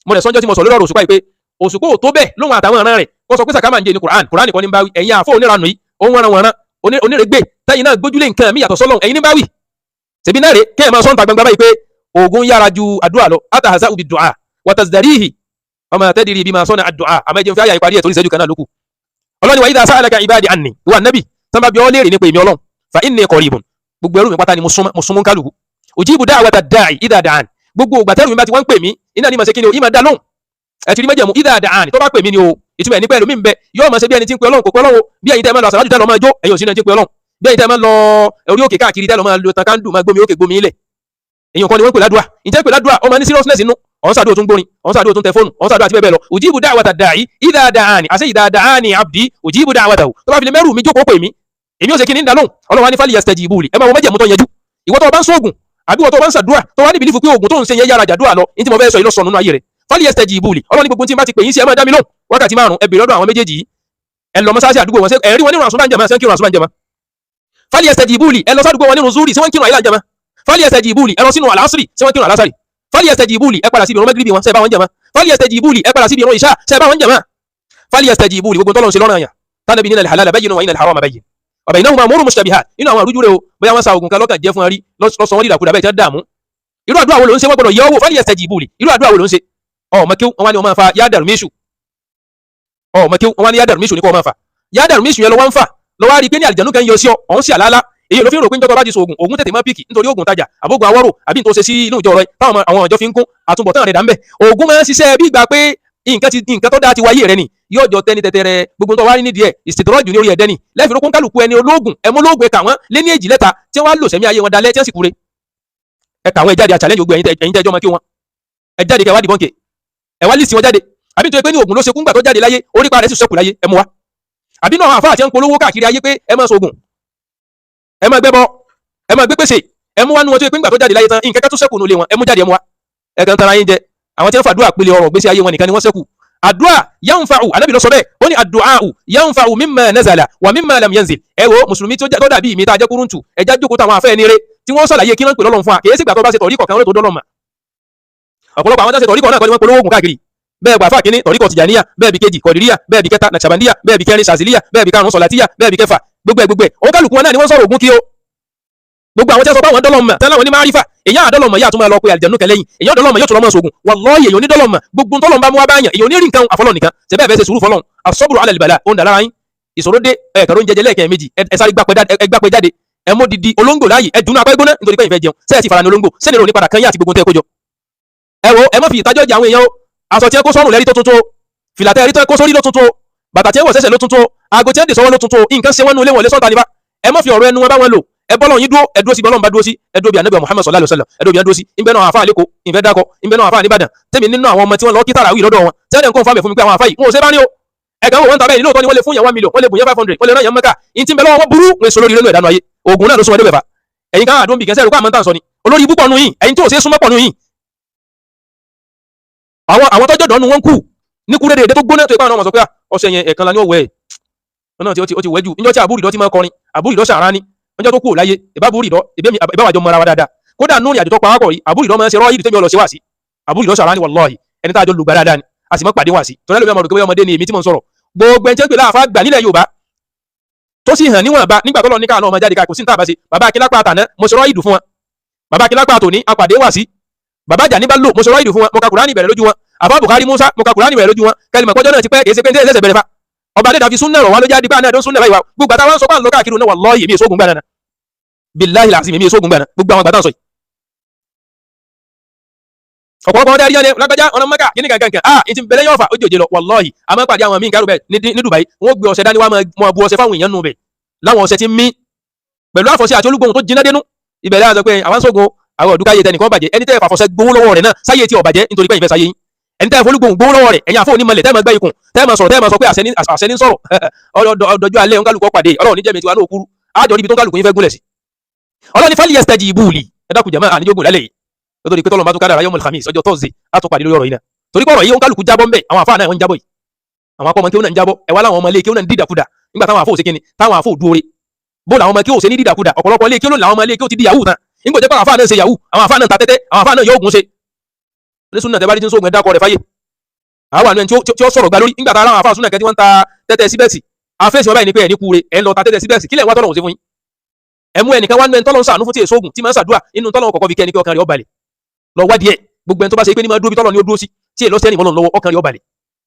Mo rẹ̀ sọ́njọ́ tí mo sọ lórí ọ̀rọ̀ Òṣùpá yìí pé Òṣùpá ò tó bẹ́ẹ̀ lóhun àtàwọn ọ̀ràn rẹ̀ kó sọ pé sàkámà ń jẹ ní Quran. Quran kọ́ ní bá wí. Ẹ̀yin àfọ oníranù yìí, òun wọ̀nran wọ̀nran onírègbè tẹ́yìn náà gbójúlé nǹkan mi yàtọ̀ sọ́lọ́run, ẹ̀yin ní bá wí. Ṣèbí náà rè kẹ́ ẹ̀ máa sọ́ǹtà gbangba báyìí pé oògùn yára ju àdúrà lọ. Atahaza ubi du'a watazdarihi ọmọ tẹ́dìrì bí máa sọ́nà àdúrà. Àmọ́ ẹ̀jẹ̀ ń fi àyà ìparí ẹ̀ torí ìṣẹ́jú kan náà lókù. Ọlọ́ni wa idha sa'alaka ibadi anni, ìwà nẹ́bì tán bá bí ọ léèrè nípa èmi Ọlọ́run, fa inni qaribun, gbogbo ẹrú mi pátá ni mo súnmọ́ kálukú. Ujibu da'wata da'i idha da'an, gbogbo ìgbà tẹ́rù mi bá ti wá ń pè mí, iná ni mà ṣe kí ni o, ìmọ̀ dá lóhùn. Ẹ ti rí méjèèmú idha da'an, tó bá pè mí ni o. Ìtumọ̀ ẹ̀ ní pé ẹlòmíì ń bẹ yóò máa ṣe bí ẹni tí ń pe Ọlọ́run, kò pe Ọlọ́run. Bí ẹ̀yin tẹ́ máa lọ àṣàlájú tẹ́ lọ máa jó, ẹ̀yin ò sí ní ẹni tí ń pe Ọlọ́run. Bí ẹ̀yin tẹ́ máa lọ orí òkè káàkiri tẹ́ lọ máa lo tankándù, máa gbómi òkè gbómi ilẹ̀, èyàn kan ni wọ́n ń pè ládùá. Ìjẹ́ pè ládùá, ọmọ ní seriousness inú. Ọ̀n sàdúrà tún gbórin, ọ̀n sàdúrà tún tẹ fóònù, ọ̀n sàdúrà àti bẹ́ẹ̀ bẹ́ẹ̀ lọ. Ujibu da'wata da'i idha da'ani, àṣẹ idha da'ani abdi ujibu da'watahu, tó bá fi lè mẹ́rù mi jókòó pè mí, èmi ò ṣe kí ni ń dá lóhùn. Ọlọ́run wa ní fali yastajibu li. Ẹ máa wọ méjèèmú tó yanjú. Ìwọ tó o bá ń sóògùn àbí ìwọ tó o bá ń sàdúrà tó wá ní bìlífù pé oògùn tó ń ṣe yẹn yára jàdúrà lọ, ní tí mo fẹ́ sọ yìí lọ sọ nínú ayé rẹ̀. Fali yastajibu li, Ọlọ́run ní gbogbo tí n bá ti pè yín sí, ẹ máa dá mi lóhùn. Wákàtí 5, ẹ bèrè lọ́dọ̀ àwọn méjèèjì yìí. Ẹ lọ mọ́sáàsì àdúgbò wọn, ẹ rí wọn nínú àsùnbà ń jẹmọ́, ṣé ń kírun àsùnbà ń jẹmọ́? Fali yastajibu li, ẹ lọ sádùúgbò wọn nínú zúrì, ṣé wọ́n ń kírun àyílà ń jẹmọ́? Fali yastajibu li, ẹ lọ sínú àlásìrì, ṣé wọ́n kírun àlásàrì? Fali yastajibu li, ẹ padà síbi ìrun mẹ́gírìbì wọn, ṣé bá wọn jẹmọ́? Fali yastajibu li, ẹ padà síbi ìrun ìṣá, ṣé bá wọn jẹmọ́? Fali yastajibu li, gbogbo tọ́lọ̀ ń ṣe lọ́rọ̀ yàn tánàbí nínú al-halala bayyinun wa inna al-harama bayyin wa baynahuma umurun mushtabihat. Inú àwọn àrújú rẹ o, bóyá wọ́n sa oògùn kan lọ́kàn jẹ́ fún rí lọ́sọ̀ wọn dídàkudà bẹ́ẹ̀ tí wọ́n dààmú. Irú àdúrà wo ló ń ṣe? Wọ́n gbọ́dọ̀ yẹ owó. Fali yastajibu li, irú àdúrà wo ló ń ṣe? Ọmọ kí wọ́n wá ní ọmọ fa yá dàrú míṣù, ọmọ kí wọ́n wá ní yá dàrú míṣù ní kó ọmọ fa yá dàrú míṣù yẹn lọ wọ́n ń fà lọ́wọ́ á rí i pé ní àlìjànú kan yọ sí ọ, ọ̀hún sí àlálá. Èyí ló fi ń rò pé níjọ́ tó bá ti sògùn, ògùn tètè máa píkì nítorí ògùn tajà àbógun awọ́rò àbí tó ṣe sí inú ìjọ rẹ táwọn àwọn ọjọ́ fi ń kún àtúbọ̀tán rẹ̀ dà ń bẹ̀. Ògùn máa ń ṣiṣẹ́ bí ìgbà pé nǹkan ti nǹkan tó dáa ti wáyé rẹ ni yóò jọ tẹni tẹtẹrẹ gbogbo tó wá rí nídìí ẹ̀ ìṣètọ́rọ̀jù ní orí ẹ̀dẹ́ ni lẹ́fìrí kún kálukú ẹni ológun ẹmú ológun ẹ̀ka wọn lé ní èjì lẹ́ta tí wọ́n á lò sẹ́mi ayé wọn dalẹ̀ tí wọ́n sì kúre. Ẹ̀ka àwọn ẹ̀jáde àchàlẹ́jì gbogbo ẹ̀yin tẹ́jọ́ mọ́ kí wọn ẹ jáde kẹ wá dìbọn kẹ ẹ wá lísì wọn jáde. Àbí nítorí pé ní ògùn ló ṣe kúngbà tó jáde láyé, orípa rẹ̀ sì ṣẹ́kù láyé, ẹ mú wa. Àbí náà àwọn àfáà tí ń polówó káàkiri ayé pé ẹ máa ṣoògùn, ẹ máa gbẹ́bọ, ẹ máa gbé pèsè, ẹ mú wá nu wọn tó yẹ pé ńgbà tó jáde láyé tán nǹkan kan tó ṣẹ́kù nulẹ̀ wọn, ẹ mú jáde, ẹ mú wa. Ẹ kàn tara yín jẹ. Àwọn tí wọ́n fàdúrà pele ọ̀rọ̀ gbèsè ayé wọn nìkan ni wọ́n ṣẹ́kù. Àdúrà yanfa'u, Ànábì ló sọ bẹ́ẹ̀, ó ní àdúà yanfa'u mimma nazala wa mimma lam yanzil. Ẹ wo mùsùlùmí tó dàbí mi tá a jẹ́ kúrúntù, ẹ já jókòó táwọn afẹ́ ẹni rẹ tí wọ́n ṣàlàyé kí wọ́n pè lọ́lọ́run fún wa. Kì í sígbà tó bá ṣe tọ̀rí kọ̀ọ̀kan ló tó dọ́lọ́ mà. Ọ̀pọ̀lọpọ̀ àwọn tó ṣe tọ̀ríkọ̀ náà kọ́ ni wọ́n polówó oògùn káàkiri bẹ́ẹ̀. Gbà fáà kínní tọ̀ríkọ̀ tìjàníyà, bẹ́ẹ̀ bí kejì kọ̀dìríyà, bẹ́ẹ̀ bí kẹta nàṣàbàndíyà, bẹ́ẹ̀ bí kẹrin sàzìlíyà, bẹ́ẹ̀ bí karùn-ún sọ̀làtíyà, bẹ́ẹ̀ bí kẹfà gbogbo ẹ̀ gbogbo ẹ̀. Òun kálukú wọn náà ni wọ́n sọ̀rọ̀ ògùn kí o. Gbogbo àwọn tí wọ́n sọ pé àwọn dọ́lọ́mọ̀ tẹ́lẹ̀ wọn ní márífà, èyàn àdọ́lọ́mọ̀ yà tún máa lọ pé àlìjẹ̀nù kẹlẹ́yìn, èyàn dọ́lọ́mọ̀ yóò tún lọ́mọ sógun. Wallahi èyàn onídọ́lọ́mọ̀ gbogbo tọ́lọ́mọ̀ bá mú wá báyàn, èyàn onírìn nǹkan àfọlọ́ nìkan. Ṣẹbẹ́ ẹ̀fẹ́ ṣe sùúrù fọlọ́n asọ́bùrù alẹ́ ìbàlá òun dà lára yín. Ìṣòro dé, ẹ̀ẹ̀kan ló ń jẹjẹ lẹ́ẹ̀kẹ́ méjì, ẹ sáré gbàpẹ́ jáde, ẹ mú didi olóńgbò láàyè, ẹ dùnú apẹ́ gbóná nítorí pé ìfẹ́ jẹun sẹ́ẹ̀ ti fara ní olóńgbò sẹ́ni ìròyìn padà kan yín àti gbogbo tẹ́ kó jọ. Ẹ wo, ẹ má fi ìtajọ́ jẹ àwọn èèyàn o. Aṣọ tí ẹ kó sọ́rùn lẹ́rí tó tuntun o, fìlà tẹ́ rí tó kó sórí ló tuntun o, bàtà tí ẹ wọ̀ sẹ́sẹ̀ ló tuntun o, aago tí ẹ dè sọ́wọ́ ló tuntun o. Nǹkan ṣe wọ́n nu ilé wọn lé sọ́ta nípa. Ẹ má fi ọ̀rọ̀ ẹnu wọn bá wọn lò. Ẹ bọ́lọ̀ yín dúró, ẹ dúró sí bọ́lọ̀ bá dúró sí, ẹ dúró bí Ànábì Muhammad sallallahu alaihi wasallam, ẹ dúró bí ẹ dúró sí. Ìbẹ́ náà àfáà lẹ́kọ̀ọ́, ìfẹ́ dákọ̀, ìbẹ́ náà àfáà nìbàdàn tẹ́mi nínú àwọn ọmọ tí wọ́n lọ kí tàràwí lọ́dọ̀ wọn tí wọ́n dẹ̀ ń kọ́ fáwọn fún mi pé àwọn àfáà yìí wọn ò ṣe bá ní o. Ẹ̀ka wọn tàbí lóòótọ́ ni wọ́n lè fún yàn 1 million, wọ́n lè bùn yẹn 500, wọ́n lè rán yàn mẹ́ka in tí ń bẹ lọ́wọ́ wọn burú wọn èso lórí nínú ẹ̀dánù ayé. Oògùn náà ló sún wọn débẹ̀ fa. Ẹ̀yin kan àdó ń bì kẹsẹ̀ rẹ̀ kó àmọ́ tà ń sọ ni olórí ibú pọ̀ nù yín, ẹ̀yin tí ò ṣe é súnmọ́ pọ̀ nù yín. Àwọn tọ́jọ́ dọ̀nù wọn kù ní kú rédèrèdè tó gbóná tó ipá àwọn ọmọ sọ pé ọṣẹ yẹn ẹ̀kan la ní ọ̀wẹ́ ẹ̀ náà tí ó ti wẹ́jù níjọ́ tí àbúrìdọ́ ti máa kọrin àbúrìdọ́ sàrá ní ọjọ́ tó kù láyé ìbábúrìdọ́ ìbáwàjọ mọ́ra wa dáadáa. Kódà nú ìrìnàjò tó pa wákọ̀ yìí, àbúrìdọ́ máa ń ṣe rọ́ yìí tẹ́mi ọlọ́ṣẹ́ wá sí àbúrìdọ́ sàrá ní wallahi ẹni tá a jọ lùgbà dáadáa ni a sì mọ́ pàdé wá sí torí ẹlòmíràn mọ̀ rò pé ọmọdé ni èmi tí mò ń sọ̀rọ̀. Gbogbo ẹni tí ń pè láàfáà gbà nílẹ̀ Yorùbá tó sì hàn níwọ̀nba nígbà tó lọ ní káà náà ọmọ jáde ká kò sí ní tàbá sí. Bàbá akílápá àtàná mo ṣe rọ́ ìdù fún wọn, bàbá akílápá àtòní apàdé wá sí, bàbá àjà ní bá lò mo ṣe rọ́ ìdù fún wọn, mo ka Kùránì bẹ̀rẹ̀ lójú wọn, àbá Bukhari Musa mo ka Kùránì bẹ̀rẹ̀ lójú wọn. Kẹlìmọ̀ pọ́jọ́ náà ti pẹ́, kìí ṣe pé ní ẹsẹ̀ bẹ̀rẹ̀ fa ọba adéda fi súnà rọ̀ wá ló jáde pé àná ẹ̀dọ́ súnà báyìí wá. Gbogbo àtàwọn sọ pé à ń lọ káàkiri náà wallahi èmi èso ogun gbà náà, billahi làásì èmi èso ogun gbà náà. Gbogbo àwọn àgbàtà ń sọ yìí ọ̀pọ̀lọpọ̀ ọdẹ àríyá ni lágbájá ọ̀nà mẹ́kà kí ní kankan kan ah ìtì bẹ̀lẹ̀ yóò fà ó jòjè lọ. Wallahi a máa ń pàdé àwọn míì kárò bẹ́ẹ̀ ní Dubai, wọ́n gbé ọṣẹ dání wá máa bu ọṣẹ fáwọn èèyàn nù bẹ̀ láwọn ọṣẹ tí ń mí pẹ̀lú àfọ̀ṣẹ àti olúgbòhùn tó jiná dénú. Ìbẹ̀rẹ̀ àti pé àwọn sógun àwọn ọ̀dùkáyé tẹnìkan bàjẹ́, ẹni tẹ́ fàfọ̀ṣẹ gbowó lọ́wọ́ rẹ̀ náà sáyé tí ò bàjẹ́ nítorí pé ìfẹ́ sáyé yín, ẹni tẹ́ fọlúgbòhùn gbowó lọ́wọ́ rẹ̀, ẹ̀yin àfọ̀ onímọ̀lẹ̀ tẹ́ máa gbẹ́ ikùn tẹ́ máa sọ̀rọ̀ tẹ́ máa sọ pé àṣẹ ní sọ̀rọ̀ ọdọọjọ́ alẹ́ òǹkálùkọ́ pàdé Ọlọ́run níjẹ́ mi tiwa náà kúrú àjọ níbi tó ń kálukú yín fẹ́ gúnlẹ̀ sí. Ọlọ́run ní falyastajibu li. Ẹ dákun jàmáà àníjógùn lálẹ́ yìí nítorí pé tọ́lọ́mọba tó kádàrá yọmọl khamis ọjọ́ tọ́sídẹ̀ẹ́ á tún pàdé lórí ọ̀rọ̀ yìí náà, torí pé ọ̀rọ̀ yìí òǹkálukú jábọ́ ńbẹ̀. Àwọn àfáà náà ń jábọ́ yìí, àwọn akọ́mọ kí ó náà ń jábọ́, ẹ wá láwọn ọmọ ilé kí ó náà ń dídàkudà nígbà táwọn àfóò ṣe kíni táwọn àfóò dúore bó làwọn ọmọ kí ó ṣe ní dídàkudà. Ọ̀pọ̀lọpọ̀ ilé kí ó làwọn ọmọ ilé kí ó ti di yahoo tán. Nígbà jẹ́ pé àwọn àfáà náà ṣe yahoo, àwọn àfáà náà ta tẹ́tẹ́, àwọn àfáà náà yọ oògùn ṣe. Onísúnà tẹ́ bá rí tí ń sóògùn, ẹ dákọ̀ rẹ̀ fáyé. Àwọn àna ẹni tí ó sọ̀rọ̀ gba lórí nígbà tá àwọn àfáà súnà kẹ́ tí wọ́n ń ta tẹ́tẹ́ síbẹ̀sì, àfẹ́sì wọn báyìí ni pé ẹ̀ ní kúure, ẹ̀ ń lọ ta tẹ́tẹ́ síbẹ̀sì, kílẹ̀ wá tọ́lọ̀ sí fún yín. Ẹ mú ẹnìkan wá nínú ẹni tọ́lọ́ ń sàánú fún tí èso oògùn tí máa ń sàdúrà inú tọ́lọ́ kọ̀kọ́ fi kẹ́ ni pé ọkàn rẹ̀ ó balẹ̀. Lọ wádìí ẹ̀, gbogbo ẹni tó bá ṣe pé ní máa dúró bí tọ́lọ́ ni ó dúró sí, tí èlò sẹ́ni mọ́lọ́n lọ́wọ́, ọkàn rẹ̀ ó balẹ̀.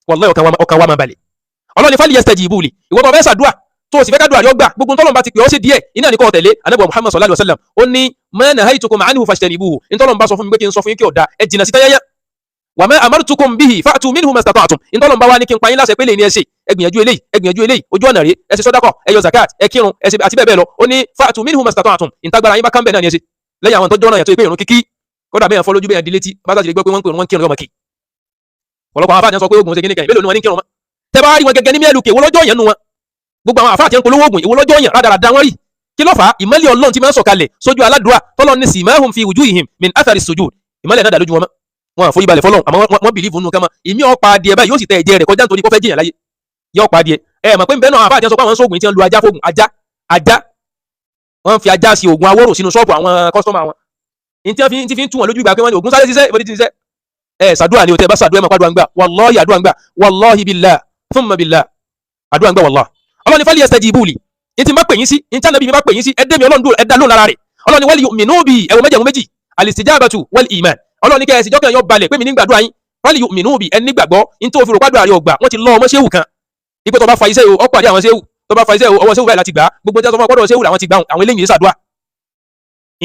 Wallahi, ọkàn wa máa balẹ̀. Ọlọ́ni fálì yastajibu li, ìwọ tó fẹ́ sàdúrà tó o sì fẹ́ kádùá rẹ̀ ó gbà, gbogbo tọ́lọ́n bá ti pè ọ́ sí díẹ̀ iná ní kò tẹ̀lé. Anábọ̀ Muhammad sallallahu alaihi wasallam ó ní ma nahaytukum anhu fajtanibuhu, ntọ́lọ́n bá sọ fún mi pé kí n sọ fún yín kí ọ̀dà, ẹ jìnnà sí tẹ́yẹ́yẹ́. Wa ma amartukum bihi fa'tu minhu mastata'tum, ntọ́lọ́n bá wá ní kí n pa yín láṣẹ pé lè ní ẹ ṣe, ẹ gbìyànjú eléyìí, ẹ gbìyànjú eléyìí, ojú ọ̀nà rèé, ẹ ṣe sọ́dákọ̀, ẹ yọ zakat, ẹ kírun, ẹ ṣe àti bẹ́ẹ̀ bẹ́ẹ̀ lọ. Ó ní fa'tu minhu mastata'tum, ìtagbára yín bá kán bẹ́ẹ̀ náà ni ẹ ṣe. Lẹ́yìn àwọn tó jọ́nà yàtọ̀ pé ìrun kíkí, kódà bẹ́ẹ̀ fọ́ lójú, bẹ́ẹ̀ di létí, bá sáà ti lè gbọ́ pé wọ́n ń pè wọ́n kírun, yọmọ kí. Ọ̀pọ̀lọpọ̀ àwọn afáàjẹ́ sọ pé oògùn ṣe kíní kan, mélòó ni wọ́n ní kírun mọ́? Tẹ́ bá rí wọn gẹ́gẹ́ ní mẹ́lùkè, èwo lọ́jọ́ yẹn nu wọn? Gbogbo àwọn àfáà tí ń polówó oògùn, èwo lọ́jọ́ yẹn rádaràda wọn rí? Kí ló fà á? Ìmọ́lẹ̀ Ọlọ́run tí máa ń sọ̀kalẹ̀ sójú aládùúrà, tọ́lọ́ ní simahum fi wujuhihim min athari sujud, ìmọ́lẹ̀ náà dà lójú wọn mọ́. Wọn àforí balẹ̀ fọlọ́run, àmọ́ wọ́n believe nínú kama ìmí ọ̀pá adìẹ báyìí, yóò sì tẹ ẹ̀jẹ̀ rẹ̀ kọjá nítorí kó fẹ́ jìyàn láyé, yóò pa adìẹ. Ẹ mọ̀ pé nbẹ́ náà, àfáà tí wọ́n sọ pé àwọn sóògùn tí wọ́n lu ajá fóògùn, ajá, ajá, wọ́n fi ajá sí oògùn awóró sínú ṣọ́ọ̀bù àwọn customer wọn ní tí wọ́n fi ń tú wọn lójú ìgbà pé wọ́n ní oògùn sáré ṣiṣẹ́ ìbọn ti ṣiṣẹ́. Ẹ ṣàdúrà ni o. Tẹ bá ṣàdúrà, ẹ máa pàdùn àgbà. Wallahi, àdúrà ń gbà. Wallahi billah thumma billah, àdúrà ń gbà. Wallahi, Ọlọ́run ní fali yastajibu li, ní tí n bá pè yín sí, ní tí Ànábì mi bá pè yín sí, ẹ dé mi Ọlọ́run dúró, ẹ dá lóhùn lára rẹ̀. Ọlọ́run ní wal yu'minu bi, ẹ̀wọ̀n mẹ́jẹ̀mú méjì, al-istijabatu wal iman. Ọlọ́run ní kẹ́ ẹ sì jọ́kàn yọ balẹ̀ pé mi nígbàdúrà yín. Wal yu'minu bi, ẹ nígbàgbọ́ ní tó fi rò pàdúrà rẹ̀ ọgbà. Wọ́n ti lọ ọmọ ṣéwù kan ipò tó bá fa iṣẹ́ o, ọ̀pọ̀ àdé àwọn ṣéwù tó bá fa iṣẹ́ o, ọwọ́ ṣéwù báyìí láti gbà á. Gbogbo tí wọ́n sọ fún ọpọ́dọ̀ ṣéwù làwọn ti gbà, àwọn eléyìí ṣàdúrà.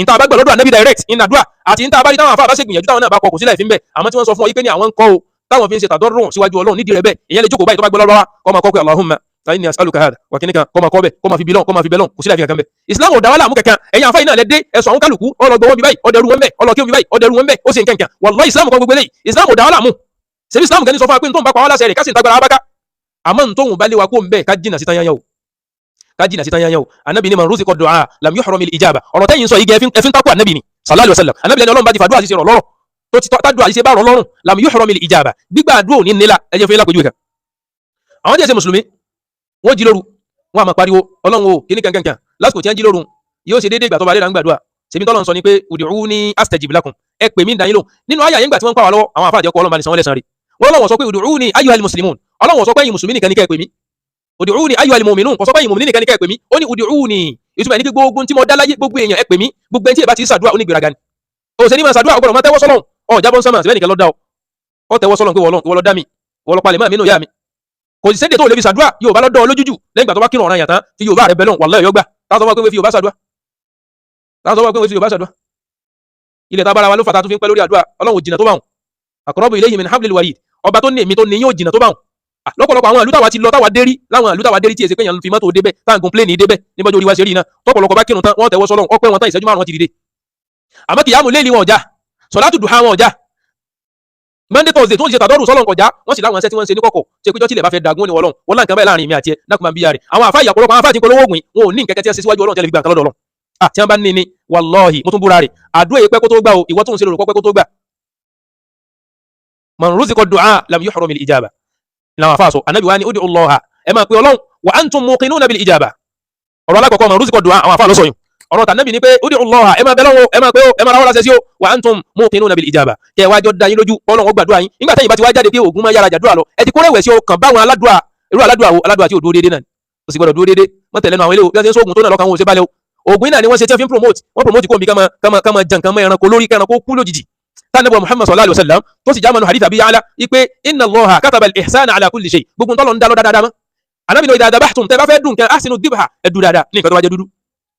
Ìta àbá gbà lọ́dọ̀ Ànábì direct ìnàdúrà àti ìta àbá rí táwọn àfáà bá ṣe gbìyànjú, táwọn náà bá kọ, kò sílẹ̀ ìfín bẹ́ẹ̀. Àmọ́ tí wọ́n sọ fún ọ yí pé ní àwọn ń kọ́ o, táwọn fi ń ṣe tàdọ́rùn síwájú Ọlọ́run nídìí rẹ̀ bẹ́ẹ̀, ìyẹn lè jókòó báyìí, tó bá gbọ́ lọ́wọ́, kọ́ máa kọ́ pé Allahumma inni as'aluka hada wà kíní kan, kọ́ máa kọ́ bẹ́ẹ̀, kọ́ máa fi bilọ́n, kọ́ máa fi bẹ́lọ́n, kò sílẹ̀ ìfín kankan bẹ́ẹ̀. Islam ò dá wàhálà mú kankan. Ẹ̀yin àfáà yìí náà lẹ dé ẹ̀sọ̀ àwọn kálukú ọlọ́gbọ́ wọn bí báyìí, ọdẹrú wọn bẹ́ẹ̀, ọlọ́kí wọn bí báyìí, ọdẹrú wọn bẹ́ẹ̀, ó sì ń kankan. Wallahi, Islam kọ́ gbogbo eléyìí. Islam ò dá wàhálà mú. Ṣebí Islam kan ní sọ fún wa pé n tó ń bá pa wá láṣẹ rẹ̀, ká sì ń tagbára abáká, àmọ́ n tóun bá lé wa kó ń bẹ́ẹ̀, ká jìnà sí tán yányán o, ká jìnà sí tán yányán o. Anabi ni man ruziqa du'a lam yuhram al ijaba. Ọ̀rọ̀ tẹ́yìn sọ yìí gẹ́, ẹfin takò anabi ni sallallahu alaihi wasallam. Anabi lẹni Ọlọ́run bá ti fàdúrà ṣiṣẹ́ rọ̀ lọ́rọ̀ tó ti tádùá ṣiṣẹ́ bá rọ̀ lọ́rùn, lam yuhram al ijaba, gbígbà àdúrà ò ní nílà. Ẹ jẹ́ fún yín lápèjúwe kan. Àwọn tí ẹ ṣe mùsùlùmí, wọ́n jí lóru, wọ́n á máa pariwo Ọlọ́run o, kíní kankankan. Lásìkò tí wọ́n jí lóru yóò ṣe déédéé ìgbà tó bá dé là ń gbàdúrà. Ṣèbí tọ́lọ́run sọ ni pé ud'uni astajib lakum, ẹ pè mí, dá yín lóhùn. Nínú àyà yẹn, gbà tí wọ́n ń pa wà lọ́wọ́, àwọn àfáà àjẹkọ, Ọlọ́run bá ní sanwó lẹ́sàn rí wọ́n. Lọ́wọ́ sọ pé ud'uni ayyuhal muslimun, Ọlọ́run sọ pé ẹ̀yin mùsùlùmí nìkan ní kẹ́ ẹ pè mí. Ud'uni ayyuhal mu'minun, kò sọ pé ẹ̀yin mùmínì nìkan ní kẹ́ ẹ pè mí. Ó ní ud'uni, ìtumọ̀ ẹni pé gbogbo tí mo dá láyé, gbogbo èèyàn, ẹ pè mí. Gbogbo ẹni tí ẹ bá ti ṣàdúrà, onígbèraga ni. Ó ṣe ní máa ṣàdúrà, ọgbọ̀n máa tẹ́wọ́ sọ́lọ́run, ọ jábọ́ sánmà síbẹ̀ nìkan ló dá ọ, ọ tẹ́wọ́ sọ́lọ́run pé wọ́n ló dá mi, wọ́n ló palẹ̀ mọ́ mi nínú ìyá mi. Kò sì sédè tó lè fi ṣàdúrà. Yóò bá lọ́dọ̀ lójújù lẹ́yìn ìgbà tó bá kírun ọ̀ràn yàn tán, fi Yorùbá rẹ̀ bẹ́lọ̀, wallahi yóò gbà. Táwọn sọ pé fi Yorùbá ṣàdúrà, táwọn sọ pé fi Yorùbá ṣàdúrà, ilẹ̀ tábára wa ló fàtà tó fi ń pẹ́ lórí àdúrà. Ọlọ́run ò jìnnà tó bá wọn. Aqrabu ilayhi min hablil warid, ọba tó ní èmi tó ní yóò jìnnà tó bá wọn. Lọ́pọ̀lọpọ̀ àwọn ìlú táwa ti lọ, táwa dérí, láwọn ìlú táwa dérí tí èsì pé èèyàn fi mọ́tò débẹ̀, táwọn gun plane débẹ̀, níbọ̀jú orí wa ṣe rí iná, tọ́pọ̀lọpọ̀ bá kírun tán, wọ́n tẹ̀wọ́ sọ́lọ́run, ọpẹ́ wọn tán, ìṣẹ́jú 5 wọn ti dìde. Àmọ́ kìyàmù léèlì wọn ọjà, sọ̀látù dùhà wọn ọjà, Monday Thursday tó ń ṣe tàdọ́rù sọ́lọ́n kọjá. Wọ́n sì láwọn ẹsẹ̀ tí wọ́n ń ṣe ní kọ̀kọ̀, ṣe péjọ́ tilẹ̀ bá fẹ́ dagun ní Ọlọ́run wọ́n lá nǹkan báyìí láàrin mi àti ẹ dákun máa ń bíyà rẹ̀. Àwọn àfáà ìyàpọ̀lọpọ̀ àwọn àfáà tí ń polówó ògùn, wọn ò ní nǹkan kẹ́kẹ́ tí wọ́n ṣe síwájú Ọlọ́run tẹ́lẹ̀ fi gbà nǹkan lọ́dọ̀ Ọlọ́run. Ah, tí wọ́n bá ní ní wallahi, mo tún búra rẹ̀, àdúrà yìí pẹ́ kó tó gbà o. Ìwọ tó ń ṣe lòrò pẹ́ kó tó gbà. Man ruziqa du'a lam yuhram al ijaba làwọn àfáà sọ. Anabi wa ni ud'u Allaha, ẹ máa pe Ọlọ́run, wa antum muqinuna bil ijaba. Ọ̀rọ̀ alákọ̀ọ́kọ́, man ruziqa du'a, àwọn àfáà ló sọ yìí. Ọ̀rọ̀ tànàbì ni pé ud'u Allaha, ẹ máa bẹ lọ́wọ́, ẹ máa pé ó, ẹ máa rawọ́ lásẹ̀ sí ó, wa antum muqinuna bil ijaba, kẹ wá jọ da yín lójú Ọlọ́run ó gbàdúrà yín. Nígbà tẹ́yìn bá ti wá jáde pé ògùn máa yára jàdúrà lọ, ẹ ti kórè wẹ̀ sí ọkàn báwọn aládùà. Irú aládùà wo? Aládùà tí ò dúró déédéé náà ni. Ó sì gbọdọ̀ dúró déédéé, mọ́ tẹ̀lé nu àwọn ilé o. Bí wọ́n ṣe ń sóògùn tó náà lọ́kàn wọn ò ṣe balẹ̀ o. Ògùn náà ni wọ́n ṣe tí wọ́n fi ń promote, wọ́n promote kó nbí kama jẹ nǹkan mọ́ ẹranko lórí, kẹranko kú lójijì. Tánàbọ̀ Muhammad sallallahu alaihi wasallam tó sì jámanu hadith àbí yàrá ipe inna Allaha kataba al-ihsana ala kulli shay, gbogbo ntọ́lọ̀ ń dá lọ dáadáa mọ́. Anábì ní idha dhabhtum, tẹ́ bá fẹ́ dùn kẹ́, ahsinu dhibha, ẹ dùn dáadáa ní nǹkan tó bá jẹ́ dúdú.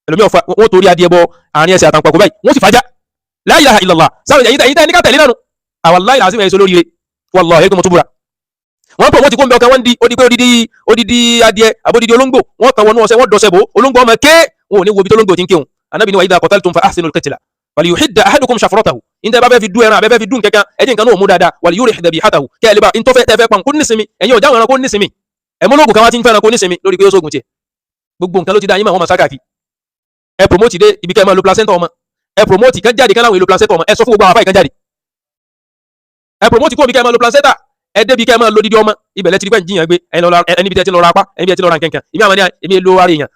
Ẹlòmíì ọ̀fà wọ́n torí adìẹ bọ àárín ẹsẹ̀ àtàǹpàkò báyìí, wọ́n sì fàájà. La ilaha illallah. Sáwọn ẹ̀yìn tẹ́ ní ká tẹ̀lé nánu, wallahi làásìmọ̀ ẹ̀ṣọ́ lóríire, wallahi ẹ̀kọ́ mo tún búra. Wọ́n promote kó ń bẹ ọkàn wọn di odidi pé odidi odidi adìẹ àbódidi olóńgbò, wọ́n kàn wọnú ọṣẹ, wọ́n dọ̀ṣẹ̀ bò, olóńgbò ọmọ ké, wọn ò ní wo ibi tó olóńgbò ti ń kéwọn. Anábì ní wa idha qataltum fa ahsinul qitla waliyuhidda ahadukum shafratahu, ní tẹ́ bá fẹ́ fi dú ẹran àbẹ́ fẹ́ fi dún kankan, ẹ jẹ́ nǹkan náà mú dáadáa. Waliyurih dhabihatahu, kẹ́ ẹ lè bá ntọ́fẹ́ tẹ́ fẹ́ pa kó nísinmi. Ẹ̀yin ọ̀já àwọn ẹranko nísinmi, ẹ̀mọ́lógún kan wá ti ń fẹ́ ẹranko nísinmi lórí pé ó sógun tiẹ̀. Gbogbo nǹkan ló ti dá yín mọ̀, wọ́n máa sákàkì. Ẹ promote dé ibi kẹ́ ẹ máa lo placenta ọmọ. Ẹ promote kan jáde kan láwọn èlò placenta ọmọ. Ẹ sọ fún gbogbo àwọn afáì kan jáde. Ẹ promote kó ibi kẹ́ ẹ máa lo placenta, ẹ débi kẹ́ ẹ máa lo dídí ọmọ. Ibẹ̀ lẹ́tí pẹ́ ń jiyàn gbé ẹni bí tẹ́ ti lọ ra apá, ẹni bí tẹ́ ti lọ ra nǹkan kan. Ìmí àwọn ní èmi lo ara èèyàn.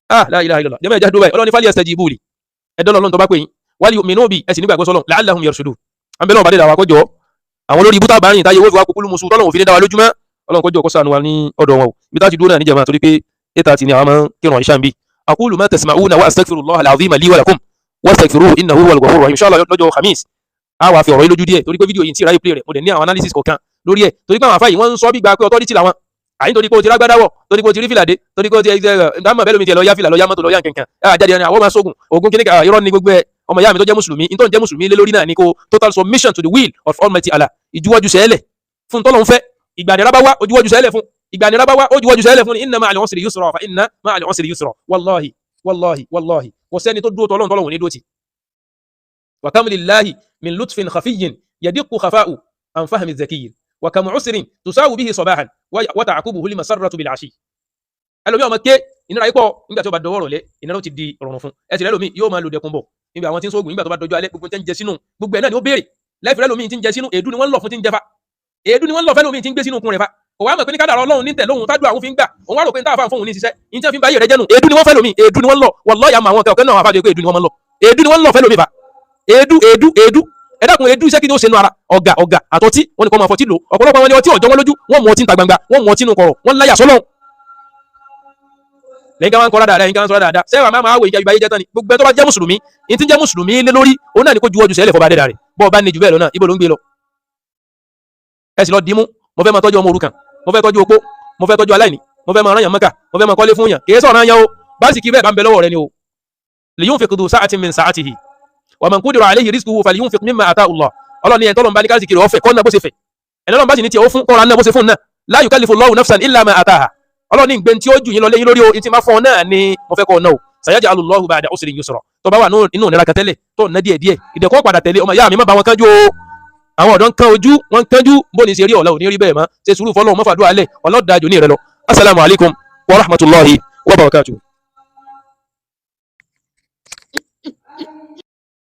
Ah, la ilaha illallah. Jẹ́mọ̀ ẹ̀já dúró báyìí. Ọlọ́ni fálí yastajibu li. Ẹ̀dọ́ lọ́lọ́run tó bá pè yín. Wal yu'minu bi, ẹ sì nígbàgbọ́ sọ́lọ́run, la'allahum yarshudun. Àbẹ̀lẹ̀ ọ̀bàdé dàwà kọjọ́ àwọn olórí ibùtà bá rìn táyé owó fi wá kúkúlù musu tọ́lọ́run òfin ní dáwà lójúmọ́. Ọlọ́run kọjọ́ kó ṣàánú wa ní ọ̀dọ̀ wọn o. Ibi tá a ti dúró náà níjàmbá, torí pé 8:30 ni àwọn máa ń kírun ìṣá ń bí. Aqulu ma tasma'una wa astaghfirullaha al-azima li wa lakum wastaghfiruhu innahu huwal ghafurur rahim. Inshallah lọ́jọ́ Khamis a wà fi ọ̀rọ̀ yìí lójú díẹ̀, torí pé fídíò yìí ti ráyè play rẹ̀, mo dẹ̀ ní àwọn analysis kọ̀ọ̀kan lórí ẹ̀, torí pé àwọn àfáà yìí wọ́n ń sọ bí gba pé authority làwọn àyín, torí pé o ti rágbádáwọ̀, torí pé o ti rí fìlà dé, torí pé o ti ẹ ẹ dáhùn bẹ́ẹ̀ lómi tiẹ̀ lọ yá fìlà, lọ yá mọ́tò, lọ yá nkankan ẹ àjáde ẹni àwọn máa sógun ogun kíní kan. Irọ́ ni gbogbo ẹ. Ọmọ ìyá mi tó jẹ́ mùsùlùmí, ní tó ń jẹ́ mùsùlùmí lé lórí náà ni kó total submission to the will of Almighty Allah, ìjuwọ́jú sẹ́lẹ̀ fún tọ́lọ́ ń fẹ́. Ìgbà nira bá wá, ojúwọ́jú sẹ́lẹ̀ fún. Ìgbà nira bá wá, ojúwọ́jú sẹ́lẹ̀ fún ni. Inna ma'al usri yusra, fa inna ma'al usri yusra. Wallahi, wallahi, wallahi, kò sẹ́ni tó dúró tọ́lọ́run tọ́lọ́run ní dúró tì. Wa kam lillahi min lutfin khafiyyin yadiqqu khafa'u an fahmi zakiyyin, wa kam usrin tusawu bihi sabahan wa ta'qubuhu limasarratu bil ashi. Ẹlòmíì ọmọ ké ìnira yìí pọ̀, nígbà tí ó bá dọwọ́ rọ̀lẹ́, ìnira ó ti di rọrùn fún ẹ sì. Lẹ́lòmíì yóò máa lò dẹkùn bọ̀ níbi àwọn tí ń sóògùn. Nígbà tó bá dọjọ́ alẹ́, gbogbo tí ń jẹ sínú gbogbo ẹ̀ náà ni ó béèrè lẹ́fẹ̀ẹ́. Lẹ́lòmíì tí ń jẹ sínú, èédú ni wọ́n ń lọ fún tí ń jẹ fa, èédú ni wọ́n ń lọ fẹ́lòmíì tí ń gbé sínú okun rẹ̀ fa. Kò wá mọ̀ pé ní kádàrá Ọlọ́run ní tẹ̀lóhun tájú àwọn fi ń gbà. Òun wá rò pé ní táàfà fóun ní ṣiṣẹ́ ní tí wọ́n fi ń bá ayé rẹ̀ jẹ́nu. Èédú ni wọ́n fẹ́lòmíì, èédú ni wọ́n ń lọ. Wallahi, àmọ́ àwọn kẹ̀kẹ́ náà wà fàdé pé èédú ni wọ́n máa ń lọ, èédú ni wọ́n ń lọ fẹ́lòmíì fa. Èédú, èédú, èédú. Ẹ dákun, èédú iṣẹ́ kí ni ó ṣe nu ara? Ọ̀gà, ọ̀gà àtọ́tí wọn ni kò máa fọtí lò. Ọ̀pọ̀lọpọ̀ àwọn ni ọtí ọ̀jọ́ wọn lójú, wọ́n mú ọtí níta gbangba, wọ́n mú ọtí nù kọ̀rọ̀, wọ́n láyà sọ́lọ́hun. Lẹ́yìn káwọn kọ́ra dáadáa, lẹ́yìn káwọn sọ́ra dáadáa, sẹ́wà máa máa wò ìjà ìbáyé jẹ́ tán ni. Gbogbo ẹ tó bá jẹ́ mùsùlùmí, ní tí ń jẹ́ mùsùlùmí lé lórí òun náà ni kó ju ọjọ́ sẹ́lẹ̀ fọba dẹ́dà rẹ̀. Bọ́ ọ bá ní jù bẹ́ẹ̀ lọ náà, ibo ló ń gbé lọ? Ẹ sì lọ dìímú. Mo fẹ́ máa tọ́jú ọmọ òrukàn, mo fẹ́ tọ́jú opó, mo fẹ́ tọ́jú aláìní, mo fẹ́ máa rán yàn Mẹ́kà, mo fẹ́ máa kọ́lé fún yàn. Kì í sọ̀rọ̀ yàn o, bá sì kí bẹ́ẹ̀ bá ń bẹ lọ́wọ́ rẹ ni o. Liyunfiq dhu sa'atin min sa'atihi wa man qudira alayhi rizquhu falyunfiq mimma ataahu Allah. Ọlọ́ni ẹ̀ tọ́lọ́n bá ní káàsì kiri ọ̀fẹ́ kọ́ náà bó ṣe fẹ́ ẹ̀, lọ́lọ́n bá sì ní tiẹ̀ ó fún kọ́ra náà bó ṣe fún náà. La yukallifu Allahu nafsan illa ma ataha. Ọlọ́ni ìgbẹ́ tí ó jù yín lọ lẹ́yìn lórí o, ìtì máa fún ọ náà ni mo fẹ́ kọ́ ọ náà o. Sayaj'alu Allahu ba'da usrin yusra. Tó bá wà nínú ìnira kan tẹ́lẹ̀ tó ná díẹ̀ díẹ̀, ìdẹ̀kùn padà tẹ̀lé. Ọmọ ìyá mi, má bá wọn kánjú o. Àwọn ọ̀dọ́ ń kán ojú, wọ́n ń kánjú. Bó ní ṣe rí ọ̀la ò ní rí bẹ́ẹ̀ mọ́. Ṣe sùúrù fọlọ́run, mọ́fàdúrà alẹ́ ọlọ́dàjò ní ìrẹ lọ. Assalamu alaikum wa rahmatullahi wa barakatuh.